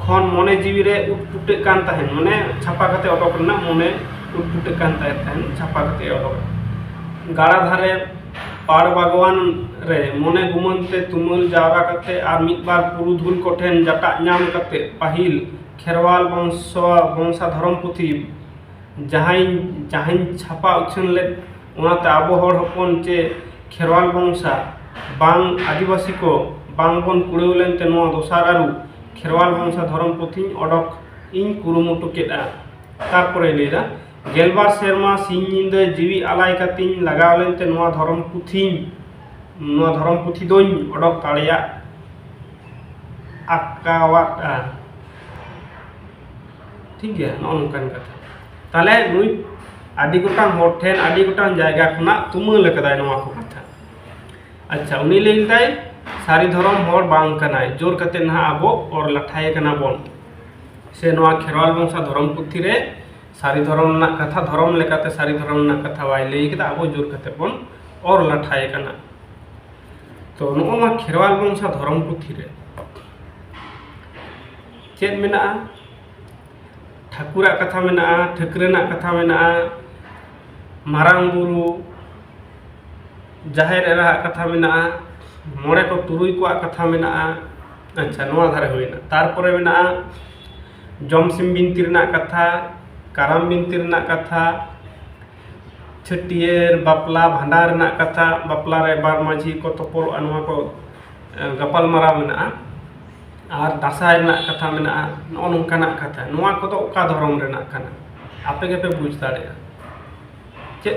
ᱠᱷᱚᱱ ᱢᱚᱱᱮ ᱡᱤᱣᱤ ᱨᱮ ᱩᱴᱯᱩᱴᱟᱹᱜ ᱠᱟᱱ ᱛᱟᱦᱮᱸᱱ, ᱢᱟᱱᱮ ᱪᱷᱟᱯᱟ ᱠᱟᱛᱮ ᱚᱰᱚᱠ ᱨᱮᱱᱟᱜ ᱢᱚᱱᱮ ᱩᱴᱯᱩᱴᱟᱹᱜ ᱠᱟᱱ ᱛᱟᱦᱮᱸ ᱛᱟᱦᱮᱸᱱ, ᱪᱷᱟᱯᱟ ᱠᱟᱛᱮ ᱚᱰᱚᱠ᱾ ᱜᱟᱰᱟ ᱫᱷᱟᱨᱮ ᱯᱟᱲ ᱵᱟᱜᱽᱣᱟᱱ ᱨᱮ ᱢᱚᱱᱮ ᱜᱩᱢᱟᱹᱱ ᱛᱮ ᱛᱩᱢᱟᱹᱞ ᱡᱟᱣᱨᱟ ᱠᱟᱛᱮ ᱟᱨ ᱢᱤᱫ ᱵᱟᱨ ᱯᱩᱨᱩᱫᱷᱩᱞ ᱠᱚᱴᱷᱮᱱ ᱡᱟᱴᱟᱜ ᱧᱟᱢ ᱠᱟᱛᱮ ᱯᱟᱹᱦᱤᱞ ᱠᱷᱮᱨᱣᱟᱞ ᱵᱚᱝᱥᱚ, ᱵᱚᱝᱥᱟ ᱫᱷᱚᱨᱚᱢ ᱯᱩᱛᱷᱤ ᱡᱟᱦᱟᱸᱭ, ᱡᱟᱦᱟᱸᱭ ᱪᱷᱟᱯᱟ ᱩᱪᱷᱟᱹᱱ ᱞᱮᱫ, ᱚᱱᱟᱛᱮ ᱟᱵᱚ ᱦᱚᱲ ᱦᱚᱯᱚᱱ ᱪᱮ ᱠᱷᱮᱨᱣᱟᱞ ᱵᱚᱝᱥᱟ ᱵᱟᱝ ᱟᱹᱫᱤᱵᱟᱹᱥᱤ ᱠᱚ ᱵᱟᱝ ᱵᱚᱱ ᱠᱩᱲᱟᱹᱣ ᱞᱮᱱᱛᱮ ᱱᱚᱣᱟ ᱫᱚᱥᱟᱨ ᱟᱹᱨᱩ ᱠᱷᱮᱨᱣᱟᱞ ᱵᱚᱝᱥᱟ ᱫᱷᱚᱨᱚᱢ ᱯᱩᱛᱷᱤᱧ ᱚᱰᱚᱠ ᱤᱧ ᱠᱩᱨᱩᱢᱩᱴᱩ ᱠᱮᱫᱼᱟ᱾ ᱛᱟᱨᱯᱚᱨᱮ ᱞᱟᱹᱭᱫᱟ, ᱜᱮᱞᱵᱟᱨ ᱥᱮᱨᱢᱟ ᱥᱤᱧ ᱧᱤᱫᱟᱹ ᱡᱤᱣᱤ ᱟᱞᱟᱭ ᱠᱟᱛᱮᱧ ᱞᱟᱜᱟᱣ ᱞᱮᱱᱛᱮ ᱱᱚᱣᱟ ᱫᱷᱚᱨᱚᱢ ᱯᱩᱛᱷᱤᱧ, ᱱᱚᱣᱟ ᱫᱷᱚᱨᱚᱢ ᱯᱩᱛᱷᱤ ᱫᱚᱧ ᱚᱰᱚᱠ ᱫᱟᱲᱮᱭᱟᱜ ᱟᱠᱟᱣᱟᱫᱼᱟ᱾ ᱴᱷᱤᱠ ᱜᱮᱭᱟ, ᱱᱚᱜᱼᱚ ᱱᱚᱝᱠᱟᱱ ᱠᱟᱛᱷᱟ᱾ ᱛᱟᱦᱞᱮ ᱱᱩᱭ ᱟᱹᱰᱤ ᱜᱚᱴᱟᱝ ᱦᱚᱲ ᱴᱷᱮᱱ, ᱟᱹᱰᱤ ᱜᱚᱴᱟᱝ ᱡᱟᱭᱜᱟ ᱠᱷᱚᱱᱟᱜ ᱛᱩᱢᱟᱹᱞ ᱟᱠᱟᱫᱟᱭ ᱱᱚᱣᱟ ᱠᱚ ᱠᱟᱛᱷᱟ᱾ ᱟᱪᱪᱷᱟ, ᱩᱱᱤ ᱞᱟᱹᱭ ᱞᱮᱫᱟᱭ ᱥᱟᱹᱨᱤ ᱫᱷᱚᱨᱚᱢ ᱦᱚᱲ ᱵᱟᱝ ᱠᱟᱱᱟᱭ, ᱡᱳᱨ ᱠᱟᱛᱮ ᱱᱟᱦᱟᱜ ᱟᱵᱚ ᱚᱨ ᱞᱟᱴᱷᱟᱭᱮ ᱠᱟᱱᱟ ᱵᱚᱱ᱾ ᱥᱮ ᱱᱚᱣᱟ ᱠᱷᱮᱨᱣᱟᱞ ᱵᱚᱝᱥᱟ ᱫᱷᱚᱨᱚᱢ ᱯᱩᱛᱷᱤ ᱨᱮ ᱥᱟᱹᱨᱤ ᱫᱷᱚᱨᱚᱢ ᱨᱮᱱᱟᱜ ᱠᱟᱛᱷᱟ, ᱫᱷᱚᱨᱚᱢ ᱞᱮᱠᱟᱛᱮ ᱥᱟᱹᱨᱤ ᱫᱷᱚᱨᱚᱢ ᱨᱮᱱᱟᱜ ᱠᱟᱛᱷᱟ ᱵᱟᱭ ᱞᱟᱹᱭ ᱠᱮᱫᱟ, ᱟᱵᱚ ᱡᱳᱨ ᱠᱟᱛᱮ ᱵᱚᱱ ᱚᱨ ᱞᱟᱴᱷᱟᱭᱮ ᱠᱟᱱᱟ᱾ ᱛᱚ ᱱᱚᱜᱼᱚ ᱱᱚᱣᱟ ᱠᱷᱮᱨᱣᱟᱞ ᱵᱚᱝᱥᱟ ᱫᱷᱚᱨᱚᱢ ᱯᱩᱛᱷᱤ ᱨᱮ ᱪᱮᱫ ᱢᱮᱱᱟᱜᱼᱟ? ᱴᱷᱟᱹᱠᱩᱨᱟᱜ ᱠᱟᱛᱷᱟ ᱢᱮᱱᱟᱜᱼᱟ, ᱴᱷᱟᱹᱠᱨᱟᱹᱱᱟᱜ ᱠᱟᱛᱷᱟ ᱢᱮᱱᱟᱜᱼᱟ, ᱢᱟᱨᱟᱝ ᱵᱩᱨᱩ, ᱡᱟᱦᱮᱨ ᱮᱨᱟᱣᱟᱜ ᱠᱟᱛᱷᱟ ᱢᱮᱱᱟᱜᱼᱟ, ᱢᱚᱬᱮ ᱠᱚ ᱛᱩᱨᱩᱭ ᱠᱚᱣᱟᱜ ᱠᱟᱛᱷᱟ ᱢᱮᱱᱟᱜᱼᱟ᱾ ᱟᱪᱪᱷᱟ, ᱱᱚᱣᱟ ᱫᱷᱟᱨᱮ ᱦᱩᱭᱱᱟ᱾ ᱛᱟᱨᱯᱚᱨᱮ ᱢᱮᱱᱟᱜᱼᱟ ᱡᱚᱢᱥᱤᱢ ᱵᱤᱱᱛᱤ ᱨᱮᱱᱟᱜ ᱠᱟᱛᱷᱟ, ᱠᱟᱨᱟᱢ ᱵᱤᱱᱛᱤ ᱨᱮᱱᱟᱜ ᱠᱟᱛᱷᱟ, ᱪᱷᱟᱹᱴᱭᱟᱹᱨ, ᱵᱟᱯᱞᱟ, ᱵᱷᱟᱸᱰᱟᱱ ᱨᱮᱱᱟᱜ ᱠᱟᱛᱷᱟ, ᱵᱟᱯᱞᱟ ᱨᱮ ᱵᱟᱨ ᱢᱟᱹᱡᱷᱤ ᱠᱚ ᱛᱚᱯᱚᱞᱚᱜᱼᱟ, ᱱᱚᱣᱟ ᱠᱚ ᱜᱟᱯᱟᱞ ᱢᱟᱨᱟᱣ ᱢᱮᱱᱟᱜᱼᱟ᱾ ᱟᱨ ᱫᱟᱸᱥᱟᱭ ᱨᱮᱱᱟᱜ ᱠᱟᱛᱷᱟ ᱢᱮᱱᱟᱜᱼᱟ᱾ ᱱᱚᱜᱼᱚ ᱱᱚᱝᱠᱟᱱᱟᱜ ᱠᱟᱛᱷᱟ, ᱱᱚᱣᱟ ᱠᱚᱫᱚ ᱚᱠᱟ ᱫᱷᱚᱨᱚᱢ ᱨᱮᱱᱟᱜ ᱠᱟᱱᱟ? ᱟᱯᱮ ᱜᱮᱯᱮ ᱵᱩᱡᱽ ᱫᱟᱲᱮᱭᱟᱜᱼᱟ᱾ ᱪᱮᱫ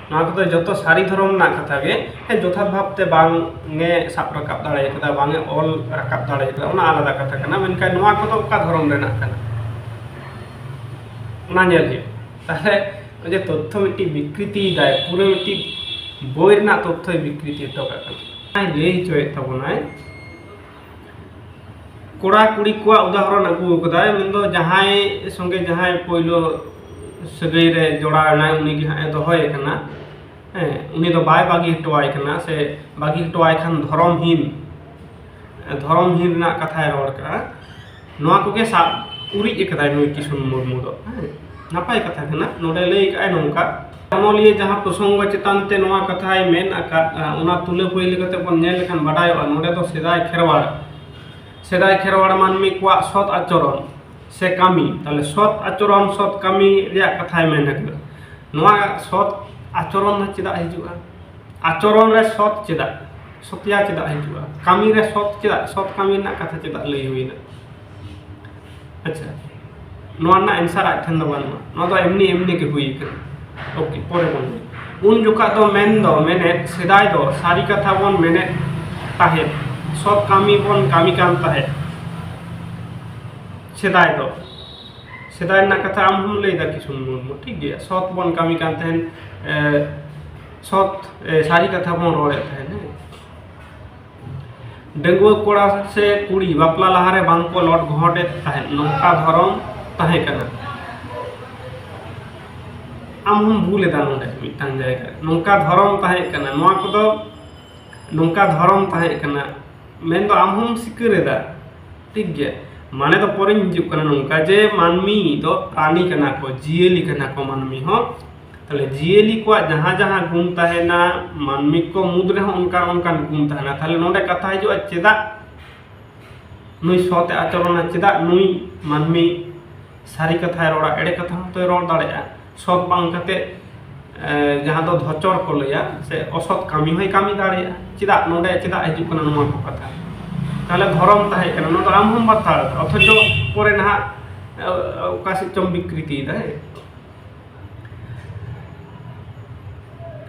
ᱱᱚᱣᱟ ᱠᱚᱫᱚ ᱡᱚᱛᱚ ᱥᱟᱹᱨᱤ ᱫᱷᱚᱨᱚᱢ ᱨᱮᱱᱟᱜ ᱠᱟᱛᱷᱟ ᱜᱮ᱾ ᱦᱮᱸ, ᱡᱚᱛᱷᱟᱛ ᱵᱷᱟᱵᱽᱛᱮ ᱵᱟᱝ ᱮ ᱥᱟᱵ ᱨᱟᱠᱟᱵ ᱫᱟᱲᱮ ᱠᱟᱫᱟ, ᱵᱟᱝ ᱮ ᱚᱞ ᱨᱟᱠᱟᱵ ᱫᱟᱲᱮ ᱠᱟᱫᱟ, ᱚᱱᱟ ᱟᱞᱟᱫᱟ ᱠᱟᱛᱷᱟ ᱠᱟᱱᱟ᱾ ᱢᱮᱱᱠᱷᱟᱱ ᱱᱚᱣᱟ ᱠᱚᱫᱚ ᱚᱠᱟ ᱫᱷᱚᱨᱚᱢ ᱨᱮᱱᱟᱜ ᱠᱟᱱᱟ, ᱚᱱᱟ ᱧᱮᱞ ᱦᱩᱭᱩᱜᱼᱟ᱾ ᱛᱟᱦᱞᱮ ᱚᱱᱮ ᱡᱮ ᱛᱚᱛᱛᱷᱚ ᱢᱤᱫᱴᱤᱡ ᱵᱤᱠᱨᱤᱛᱤᱭ ᱫᱟᱭ, ᱯᱩᱨᱟᱹ ᱢᱤᱫᱴᱤᱡ ᱵᱳᱭ ᱨᱮᱱᱟᱜ ᱛᱚᱛᱛᱷᱚᱭ ᱵᱤᱠᱨᱤᱛᱤ ᱦᱚᱴᱚ ᱠᱟᱜ ᱠᱟᱱᱟ᱾ ᱞᱟᱹᱭ ᱦᱚᱪᱚᱭᱮᱫ ᱛᱟᱵᱚᱱᱟᱭ, ᱠᱚᱲᱟ ᱠᱩᱲᱤ ᱠᱚᱣᱟᱜ ᱩᱫᱟᱦᱚᱨᱚᱱ ᱟᱹᱜᱩ ᱟᱠᱟᱫᱟᱭ, ᱢᱮᱱᱫᱚ ᱡᱟᱦᱟᱸᱭ ᱥᱚᱸᱜᱮ ᱡᱟᱦᱟᱸᱭ ᱯᱳᱭᱞᱳ ᱥᱟᱹᱜᱟᱹᱭ ᱨᱮ ᱡᱚᱲᱟᱣ ᱮᱱᱟᱭ, ᱩᱱᱤ ᱜᱮ ᱦᱟᱸᱜ ᱮ ᱫᱚᱦᱚᱭᱮ ᱠᱟᱱᱟ᱾ ᱦᱮᱸ, ᱩᱱᱤ ᱫᱚ ᱵᱟᱭ ᱵᱟᱹᱜᱤ ᱦᱚᱴᱚᱣᱟᱭ ᱠᱟᱱᱟ, ᱥᱮ ᱵᱟᱹᱜᱤ ᱦᱚᱴᱚᱣᱟᱭ ᱠᱷᱟᱱ ᱫᱷᱚᱨᱚᱢᱦᱤᱱ, ᱫᱷᱚᱨᱚᱢᱦᱤᱱ ᱨᱮᱱᱟᱜ ᱠᱟᱛᱷᱟᱭ ᱨᱚᱲ ᱠᱟᱜᱼᱟ᱾ ᱱᱚᱣᱟ ᱠᱚᱜᱮ ᱥᱟᱵ ᱩᱨᱤᱡ ᱟᱠᱟᱫᱟᱭ ᱱᱩᱭ ᱠᱤᱥᱩᱱ ᱢᱩᱨᱢᱩ ᱫᱚ᱾ ᱦᱮᱸ, ᱱᱟᱯᱟᱭ ᱠᱟᱛᱷᱟ ᱠᱟᱱᱟ᱾ ᱱᱚᱰᱮ ᱞᱟᱹᱭ ᱠᱟᱜᱼᱟᱭ ᱱᱚᱝᱠᱟ, ᱚᱱᱚᱞᱤᱭᱟᱹ ᱡᱟᱦᱟᱸ ᱯᱨᱚᱥᱚᱝᱜᱚ ᱪᱮᱛᱟᱱ ᱛᱮ ᱱᱚᱣᱟ ᱠᱟᱛᱷᱟᱭ ᱢᱮᱱ ᱟᱠᱟᱫ, ᱚᱱᱟ ᱛᱩᱞᱟᱹ ᱯᱟᱹᱭᱞᱟᱹ ᱠᱟᱛᱮ ᱵᱚᱱ ᱧᱮᱞ ᱞᱮᱠᱷᱟᱱ ᱵᱟᱰᱟᱭᱚᱜᱼᱟ, ᱱᱚᱰᱮ ᱫᱚ ᱥᱮᱫᱟᱭ ᱠᱷᱮᱨᱣᱟᱲ, ᱥᱮᱫᱟᱭ ᱠᱷᱮᱨᱣᱟᱲ ᱢᱟᱹᱱᱢᱤ ᱠᱚᱣᱟᱜ ᱥᱚᱛ ᱟᱪᱚᱨᱚᱱ ᱥᱮ ᱠᱟᱹᱢᱤ, ᱛᱟᱦᱞᱮ ᱥᱚᱛ ᱟᱪᱚᱨᱚᱱ, ᱥᱚᱛ ᱠᱟᱹᱢᱤ ᱨᱮᱭᱟᱜ ᱠᱟᱛᱷᱟᱭ ᱢᱮᱱ ᱟᱠᱟᱫᱟ᱾ ᱱᱚᱣᱟ ᱥᱚᱛ ᱟᱪᱚᱨᱚᱱ ᱫᱚ ᱪᱮᱫᱟᱜ ᱦᱤᱡᱩᱜᱼᱟ? ᱟᱪᱚᱨᱚᱱ ᱨᱮ ᱥᱚᱛ ᱪᱮᱫᱟᱜ, ᱥᱚᱛᱭᱟ ᱪᱮᱫᱟᱜ ᱦᱤᱡᱩᱜᱼᱟ? ᱠᱟᱹᱢᱤ ᱨᱮ ᱥᱚᱛ ᱪᱮᱫᱟᱜ, ᱥᱚᱛ ᱠᱟᱹᱢᱤ ᱨᱮᱱᱟᱜ ᱠᱟᱛᱷᱟ ᱪᱮᱫᱟᱜ ᱞᱟᱹᱭ ᱦᱩᱭᱱᱟ? ᱟᱪᱪᱷᱟ, ᱱᱚᱣᱟ ᱨᱮᱱᱟᱜ ᱮᱱᱥᱟᱨ ᱟᱡ ᱴᱷᱮᱱ ᱫᱚ ᱵᱟᱹᱱᱩᱜᱼᱟ, ᱱᱚᱣᱟ ᱫᱚ ᱮᱢᱱᱤ ᱮᱢᱱᱤ ᱜᱮ ᱦᱩᱭ ᱟᱠᱟᱱᱟ᱾ ᱳᱠᱮ, ᱯᱚᱨᱮ ᱵᱚᱱ ᱧᱮᱞᱟ᱾ ᱩᱱ ᱡᱚᱠᱷᱟᱜ ᱫᱚ ᱢᱮᱱ ᱫᱚ ᱢᱮᱱᱮᱫ, ᱥᱮᱫᱟᱭ ᱫᱚ ᱥᱟᱹᱨᱤ ᱠᱟᱛᱷᱟ ᱵᱚᱱ ᱢᱮᱱᱮᱫ ᱛᱟᱦᱮᱸᱫ, ᱥᱚᱛ ᱠᱟᱹᱢᱤ ᱵᱚᱱ ᱠᱟᱹᱢᱤ ᱠᱟᱱ ᱛᱟᱦᱮᱸᱫ᱾ ᱥᱮᱫᱟᱭ ᱫᱚ, ᱥᱮᱫᱟᱭ ᱨᱮᱱᱟᱜ ᱠᱟᱛᱷᱟ ᱟᱢ ᱦᱚᱸᱢ ᱞᱟᱹᱭ ᱫᱟ ᱠᱤᱥᱩᱱ ᱢᱩᱨᱢᱩ, ᱴᱷᱤᱠ ᱜᱮᱭᱟ, ᱥᱚᱛ ᱵᱚᱱ ᱠᱟᱹᱢᱤ ᱠᱟᱱ ᱛᱟᱦᱮᱸᱫ, ᱮ, ᱥᱚᱛ, ᱮ, ᱥᱟᱹᱨᱤ ᱠᱟᱛᱷᱟ ᱵᱚᱱ ᱨᱚᱲᱮᱫ ᱛᱟᱦᱮᱸᱫ, ᱦᱮᱸ᱾ ᱰᱟᱺᱜᱩᱣᱟᱹ ᱠᱚᱲᱟ ᱥᱮ ᱠᱩᱲᱤ ᱵᱟᱯᱞᱟ ᱞᱟᱦᱟᱨᱮ ᱵᱟᱝ ᱠᱚ ᱞᱚᱴ ᱜᱷᱚᱴᱮᱫ ᱛᱟᱦᱮᱸᱫ, ᱱᱚᱝᱠᱟ ᱫᱷᱚᱨᱚᱢ ᱛᱟᱦᱮᱸ ᱠᱟᱱᱟ᱾ ᱟᱢ ᱦᱚᱸᱢ ᱵᱷᱩᱞ ᱮᱫᱟ ᱱᱚᱰᱮ ᱢᱤᱫᱴᱟᱝ ᱡᱟᱭᱜᱟ ᱨᱮ, ᱱᱚᱝᱠᱟ ᱫᱷᱚᱨᱚᱢ ᱛᱟᱦᱮᱸ ᱠᱟᱱᱟ, ᱱᱚᱣᱟ ᱠᱚᱫᱚ ᱱᱚᱝᱠᱟ ᱫᱷᱚᱨᱚᱢ ᱛᱟᱦᱮᱸ ᱠᱟᱱᱟ, ᱢᱮᱱᱫᱚ ᱟᱢ ᱦᱚᱸᱢ ᱥᱤᱠᱟᱹᱨ ᱮᱫᱟ, ᱴᱷᱤᱠ ᱜᱮᱭᱟ᱾ ᱢᱟᱱᱮ ᱫᱚ ᱯᱚᱨᱮᱧ ᱦᱤᱡᱩᱜ ᱠᱟᱱᱟ ᱱᱚᱝᱠᱟ ᱡᱮ ᱢᱟᱹᱱᱢᱤ ᱫᱚ ᱯᱨᱟᱱᱤ ᱠᱟᱱᱟ ᱠᱚ, ᱡᱤᱭᱟᱹᱞᱤ ᱠᱟᱱᱟ ᱠᱚ ᱢᱟᱹᱱᱢᱤ ᱦᱚᱸ᱾ ᱛᱟᱦᱞᱮ ᱡᱤᱭᱟᱹᱞᱤ ᱠᱚᱣᱟᱜ ᱡᱟᱦᱟᱸ ᱡᱟᱦᱟᱸ ᱜᱩᱱ ᱛᱟᱦᱮᱱᱟ, ᱢᱟᱹᱱᱢᱤ ᱠᱚ ᱢᱩᱫᱽ ᱨᱮᱦᱚᱸ ᱚᱱᱠᱟᱱ ᱚᱱᱠᱟᱱ ᱜᱩᱱ ᱛᱟᱦᱮᱱᱟ᱾ ᱛᱟᱦᱞᱮ ᱱᱚᱰᱮ ᱠᱟᱛᱷᱟ ᱦᱤᱡᱩᱜᱼᱟ, ᱪᱮᱫᱟᱜ ᱱᱩᱭ ᱥᱚᱛ ᱮ ᱟᱪᱚᱨᱚᱱᱟ, ᱪᱮᱫᱟᱜ ᱱᱩᱭ ᱢᱟᱹᱱᱢᱤ ᱥᱟᱹᱨᱤ ᱠᱟᱛᱷᱟᱭ ᱨᱚᱲᱟ, ᱮᱲᱮ ᱠᱟᱛᱷᱟ ᱦᱚᱸᱛᱚᱭ ᱨᱚᱲ ᱫᱟᱲᱮᱭᱟᱜᱼᱟ᱾ ᱥᱚᱛ ᱵᱟᱝ ᱠᱟᱛᱮ, ᱮ, ᱡᱟᱦᱟᱸ ᱫᱚ ᱫᱷᱚᱪᱚᱨ ᱠᱚ ᱞᱟᱹᱭᱟ, ᱥᱮ ᱚᱥᱚᱛ ᱠᱟᱹᱢᱤ ᱦᱚᱸᱭ ᱠᱟᱹᱢᱤ ᱫᱟᱲᱮᱭᱟᱜᱼᱟ᱾ ᱪᱮᱫᱟᱜ ᱱᱚᱰᱮ, ᱪᱮᱫᱟᱜ ᱦᱤᱡᱩᱜ ᱠᱟᱱᱟ ᱱᱚᱣᱟ ᱠᱚ ᱠᱟᱛᱷᱟ? ᱛᱟᱦᱚᱞᱮ ᱫᱷᱚᱨᱚᱢ ᱛᱟᱦᱮᱸ ᱠᱟᱱᱟ, ᱱᱚᱣᱟ ᱫᱚ ᱟᱢ ᱦᱚᱸᱢ ᱵᱟᱛᱟᱣ ᱮᱫᱟ, ᱚᱛᱷᱚᱪᱚ ᱯᱚᱨᱮ ᱱᱟᱦᱟᱜ ᱚᱠᱟ ᱥᱮᱫ ᱪᱚᱢ ᱵᱤᱠᱨᱤᱛᱤᱭᱮᱫᱟ᱾ ᱦᱮᱸ,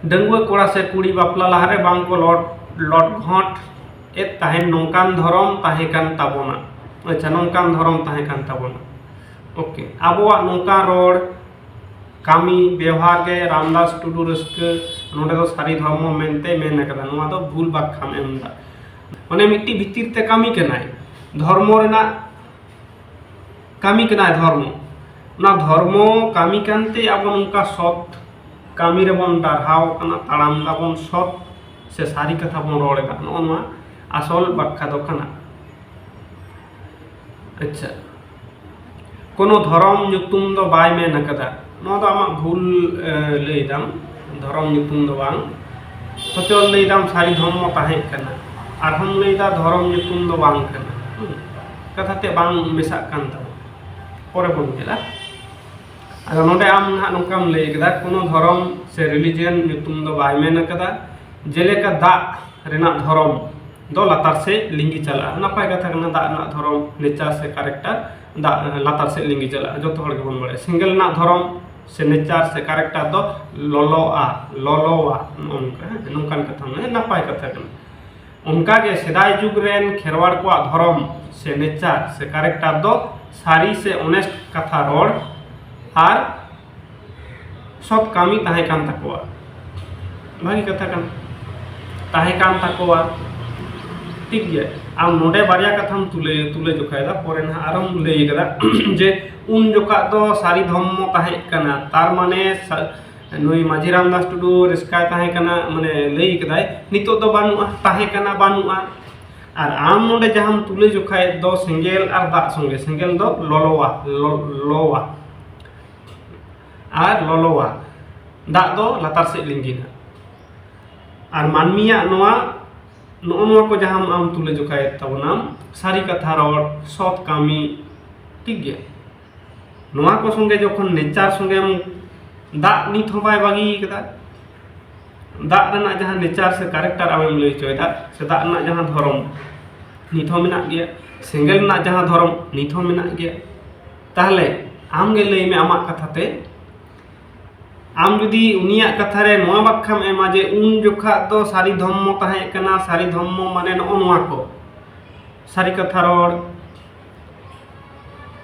ᱰᱟᱺᱜᱩᱣᱟᱹ ᱠᱚᱲᱟ ᱥᱮ ᱠᱩᱲᱤ ᱵᱟᱯᱞᱟ ᱞᱟᱦᱟᱨᱮ ᱵᱟᱝ ᱠᱚ ᱞᱚᱴ ᱞᱚᱴ ᱜᱷᱚᱴ ᱮᱫ ᱛᱟᱦᱮᱱ, ᱱᱚᱝᱠᱟᱱ ᱫᱷᱚᱨᱚᱢ ᱛᱟᱦᱮᱸ ᱠᱟᱱ ᱛᱟᱵᱚᱱᱟ᱾ ᱟᱪᱪᱷᱟ, ᱱᱚᱝᱠᱟᱱ ᱫᱷᱚᱨᱚᱢ ᱛᱟᱦᱮᱸ ᱠᱟᱱ ᱛᱟᱵᱚᱱᱟ᱾ ᱳᱠᱮ, ᱟᱵᱚᱣᱟᱜ ᱱᱚᱝᱠᱟ ᱨᱚᱲ, ᱠᱟᱹᱢᱤ, ᱵᱮᱣᱦᱟᱨ ᱜᱮ ᱨᱟᱢᱫᱟᱥ ᱴᱩᱰᱩ ᱨᱟᱹᱥᱠᱟᱹ ᱱᱚᱰᱮ ᱫᱚ ᱥᱟᱹᱨᱤ ᱫᱷᱚᱨᱢᱚ ᱢᱮᱱᱛᱮ ᱢᱮᱱ ᱟᱠᱟᱫᱟ᱾ ᱱᱚᱣᱟ ᱫᱚ ᱵᱷᱩᱞ ᱵᱟᱠᱷᱟᱢ ᱮᱢ ᱮᱫᱟ᱾ ᱢᱟᱱᱮ ᱢᱤᱫᱴᱤᱡ ᱵᱷᱤᱛᱤᱨ ᱛᱮ ᱠᱟᱹᱢᱤ ᱠᱟᱱᱟᱭ, ᱫᱷᱚᱨᱢᱚ ᱨᱮᱱᱟᱜ ᱠᱟᱹᱢᱤ ᱠᱟᱱᱟᱭ ᱫᱷᱚᱨᱢᱚ᱾ ᱚᱱᱟ ᱫᱷᱚᱨᱢᱚ ᱠᱟᱹᱢᱤ ᱠᱟᱱᱛᱮ ᱟᱵᱚ ᱱᱚᱝᱠᱟ ᱥᱚᱛ ᱠᱟᱹᱢᱤ ᱨᱮᱵᱚᱱ ᱰᱟᱨᱦᱟᱣ ᱠᱟᱱᱟ, ᱛᱟᱲᱟᱢ ᱫᱟᱵᱚᱱ ᱥᱚᱛ ᱥᱮ ᱥᱟᱹᱨᱤ ᱠᱟᱛᱷᱟ ᱵᱚᱱ ᱨᱚᱲ ᱮᱫᱟ᱾ ᱱᱚᱜᱼᱚ ᱱᱚᱣᱟ ᱟᱥᱚᱞ ᱵᱟᱠᱷᱟ ᱫᱚ ᱠᱟᱱᱟ᱾ ᱟᱪᱪᱷᱟ, ᱠᱳᱱᱳ ᱫᱷᱚᱨᱚᱢ ᱧᱩᱛᱩᱢ ᱫᱚ ᱵᱟᱭ ᱢᱮᱱ ᱟᱠᱟᱫᱟ᱾ ᱱᱚᱣᱟ ᱫᱚ ᱟᱢᱟᱜ ᱵᱷᱩᱞ, ᱮ, ᱞᱟᱹᱭ ᱫᱟᱢ, ᱫᱷᱚᱨᱚᱢ ᱧᱩᱛᱩᱢ ᱫᱚ ᱵᱟᱝ᱾ ᱦᱚᱪᱚ ᱞᱟᱹᱭ ᱫᱟᱢ ᱥᱟᱹᱨᱤ ᱫᱷᱚᱨᱢᱚ ᱛᱟᱦᱮᱸ ᱠᱟᱱᱟ, ᱟᱨᱦᱚᱸᱢ ᱞᱟᱹᱭ ᱫᱟ ᱫᱷᱚᱨᱚᱢ ᱧᱩᱛᱩᱢ ᱫᱚ ᱵᱟᱝ ᱠᱟᱱᱟ᱾ ᱦᱩᱸ, ᱠᱟᱛᱷᱟ ᱛᱮ ᱵᱟᱝ ᱢᱮᱥᱟᱜ ᱠᱟᱱ ᱛᱟᱢᱟ᱾ ᱯᱚᱨᱮ ᱵᱚᱱ ᱧᱮᱞᱟ᱾ ᱟᱫᱚ ᱱᱚᱰᱮ ᱟᱢ ᱱᱟᱦᱟᱜ ᱱᱚᱝᱠᱟᱢ ᱞᱟᱹᱭ ᱠᱮᱫᱟ, ᱠᱳᱱᱳ ᱫᱷᱚᱨᱚᱢ ᱥᱮ religion ᱧᱩᱛᱩᱢ ᱫᱚ ᱵᱟᱭ ᱢᱮᱱ ᱟᱠᱟᱫᱟ, ᱡᱮᱞᱮᱠᱟ ᱫᱟᱜ ᱨᱮᱱᱟᱜ ᱫᱷᱚᱨᱚᱢ ᱫᱚ ᱞᱟᱛᱟᱨ ᱥᱮᱫ ᱞᱤᱸᱜᱤ ᱪᱟᱞᱟᱜᱼᱟ᱾ ᱱᱟᱯᱟᱭ ᱠᱟᱛᱷᱟ ᱠᱟᱱᱟ, ᱫᱟᱜ ᱨᱮᱱᱟᱜ ᱫᱷᱚᱨᱚᱢ, nature ᱥᱮ character, ᱫᱟᱜ ᱞᱟᱛᱟᱨ ᱥᱮᱫ ᱞᱤᱸᱜᱤ ᱪᱟᱞᱟᱜᱼᱟ, ᱡᱚᱛᱚ ᱦᱚᱲ ᱜᱮᱵᱚᱱ ᱵᱟᱲᱟᱭᱟ᱾ ᱥᱮᱸᱜᱮᱞ ᱨᱮᱱᱟᱜ ᱫᱷᱚᱨᱚᱢ ᱥᱮ nature ᱥᱮ character ᱫᱚ ᱞᱚᱞᱚᱜᱼᱟ, ᱞᱚᱞᱚᱣᱟ, ᱱᱚᱜᱼᱚ ᱱᱚᱝᱠᱟ, ᱦᱮᱸ, ᱱᱚᱝᱠᱟᱱ ᱠᱟᱛᱷᱟ, ᱢᱟᱱᱮ ᱱᱟᱯᱟᱭ ᱠᱟᱛᱷᱟ ᱠᱟᱱᱟ᱾ ᱚᱱᱠᱟᱜᱮ ᱥᱮᱫᱟᱭ ᱡᱩᱜᱽ ᱨᱮᱱ ᱠᱷᱮᱨᱣᱟᱲ ᱠᱚᱣᱟᱜ ᱫᱷᱚᱨᱚᱢ ᱥᱮ nature ᱥᱮ character ᱫᱚ ᱥᱟᱹᱨᱤ ᱥᱮ honest ᱠᱟᱛᱷᱟ ᱨᱚᱲ ᱟᱨ ᱥᱚᱛ ᱠᱟᱹᱢᱤ ᱛᱟᱦᱮᱸ ᱠᱟᱱ ᱛᱟᱠᱚᱣᱟ᱾ ᱵᱷᱟᱹᱜᱤ ᱠᱟᱛᱷᱟ ᱠᱟᱱᱟ, ᱛᱟᱦᱮᱸ ᱠᱟᱱ ᱛᱟᱠᱚᱣᱟ᱾ ᱴᱷᱤᱠ ᱜᱮᱭᱟ, ᱟᱢ ᱱᱚᱰᱮ ᱵᱟᱨᱭᱟ ᱠᱟᱛᱷᱟᱢ ᱛᱩᱞᱟᱹ ᱛᱩᱞᱟᱹ ᱡᱚᱠᱷᱟᱭᱮᱫᱟ, ᱯᱚᱨᱮ ᱱᱟᱦᱟᱜ ᱟᱨᱚᱢ ᱞᱟᱹᱭ ᱠᱟᱫᱟ ᱡᱮ ᱩᱱ ᱡᱚᱠᱷᱟᱜ ᱫᱚ ᱥᱟᱹᱨᱤ ᱫᱷᱚᱨᱢᱚ ᱛᱟᱦᱮᱸ ᱠᱟᱱᱟ, ᱛᱟᱨ ᱢᱟᱱᱮ ᱥᱟ- ᱱᱩᱭ ᱢᱟᱹᱡᱷᱤ ᱨᱟᱢᱫᱟᱥ ᱴᱩᱰᱩ ᱨᱤᱥᱠᱟᱭ ᱛᱟᱦᱮᱸ ᱠᱟᱱᱟ, ᱢᱟᱱᱮ ᱞᱟᱹᱭ ᱠᱟᱫᱟᱭ, ᱱᱤᱛᱚᱜ ᱫᱚ ᱵᱟᱹᱱᱩᱜᱼᱟ, ᱛᱟᱦᱮᱸ ᱠᱟᱱᱟ, ᱵᱟᱹᱱᱩᱜᱼᱟ᱾ ᱟᱨ ᱟᱢ ᱱᱚᱰᱮ ᱡᱟᱦᱟᱸᱢ ᱛᱩᱞᱟᱹ ᱡᱚᱠᱷᱟᱭᱮᱫ ᱫᱚ ᱥᱮᱸᱜᱮᱞ ᱟᱨ ᱫᱟᱜ ᱥᱚᱸᱜᱮ, ᱥᱮᱸᱜᱮᱞ ᱫᱚ ᱞᱚᱞᱚᱣᱟ, ᱞᱚ- ᱞᱚᱣᱟ ᱟᱨ ᱞᱚᱞᱚᱣᱟ, ᱫᱟᱜ ᱫᱚ ᱞᱟᱛᱟᱨ ᱥᱮᱫ ᱞᱤᱸᱜᱤᱱᱟ᱾ ᱟᱨ ᱢᱟᱹᱱᱢᱤᱭᱟᱜ ᱱᱚᱣᱟ, ᱱᱚᱜᱼᱚ ᱱᱚᱣᱟ ᱠᱚ ᱡᱟᱦᱟᱸ ᱟᱢ ᱛᱩᱞᱟᱹ ᱡᱚᱠᱷᱟᱭᱮᱫ ᱛᱟᱵᱚᱱᱟᱢ, ᱥᱟᱹᱨᱤ ᱠᱟᱛᱷᱟ ᱨᱚᱲ, ᱥᱚᱛ ᱠᱟᱹᱢᱤ, ᱴᱷᱤᱠ ᱜᱮᱭᱟ, ᱱᱚᱣᱟ ᱠᱚ ᱥᱚᱸᱜᱮ ᱡᱚᱠᱷᱚᱱ nature ᱥᱚᱸᱜᱮᱢ ᱫᱟᱜ ᱱᱤᱛ ᱦᱚᱸ ᱵᱟᱭ ᱵᱟᱹᱜᱤ ᱠᱟᱫᱟ᱾ ᱫᱟᱜ ᱨᱮᱱᱟᱜ ᱡᱟᱦᱟᱸ ᱱᱮᱪᱟᱨ ᱥᱮ ᱠᱮᱨᱮᱠᱴᱟᱨ ᱟᱢᱮᱢ ᱞᱟᱹᱭ ᱦᱚᱪᱚᱭᱮᱫᱟ, ᱥᱮ ᱫᱟᱜ ᱨᱮᱱᱟᱜ ᱡᱟᱦᱟᱸ ᱫᱷᱚᱨᱚᱢ, ᱱᱤᱛ ᱦᱚᱸ ᱢᱮᱱᱟᱜ ᱜᱮᱭᱟ᱾ ᱥᱮᱸᱜᱮᱞ ᱨᱮᱱᱟᱜ ᱡᱟᱦᱟᱸ ᱫᱷᱚᱨᱚᱢ, ᱱᱤᱛ ᱦᱚᱸ ᱢᱮᱱᱟᱜ ᱜᱮᱭᱟ᱾ ᱛᱟᱦᱚᱞᱮ ᱟᱢ ᱜᱮ ᱞᱟᱹᱭ ᱢᱮ ᱟᱢᱟᱜ ᱠᱟᱛᱷᱟ ᱛᱮ, ᱟᱢ ᱡᱩᱫᱤ ᱩᱱᱤᱭᱟᱜ ᱠᱟᱛᱷᱟ ᱨᱮ ᱱᱚᱣᱟ ᱵᱟᱠᱷᱟᱢ ᱮᱢᱟ ᱡᱮ ᱩᱱ ᱡᱚᱠᱷᱟᱜ ᱫᱚ ᱥᱟᱹᱨᱤ ᱫᱷᱚᱨᱢᱚ ᱛᱟᱦᱮᱸ ᱠᱟᱱᱟ, ᱥᱟᱹᱨᱤ ᱫᱷᱚᱨᱢᱚ ᱢᱟᱱᱮ ᱱᱚᱜᱼᱚ ᱱᱚᱣᱟ ᱠᱚ, ᱥᱟᱹᱨᱤ ᱠᱟᱛᱷᱟ ᱨᱚᱲ,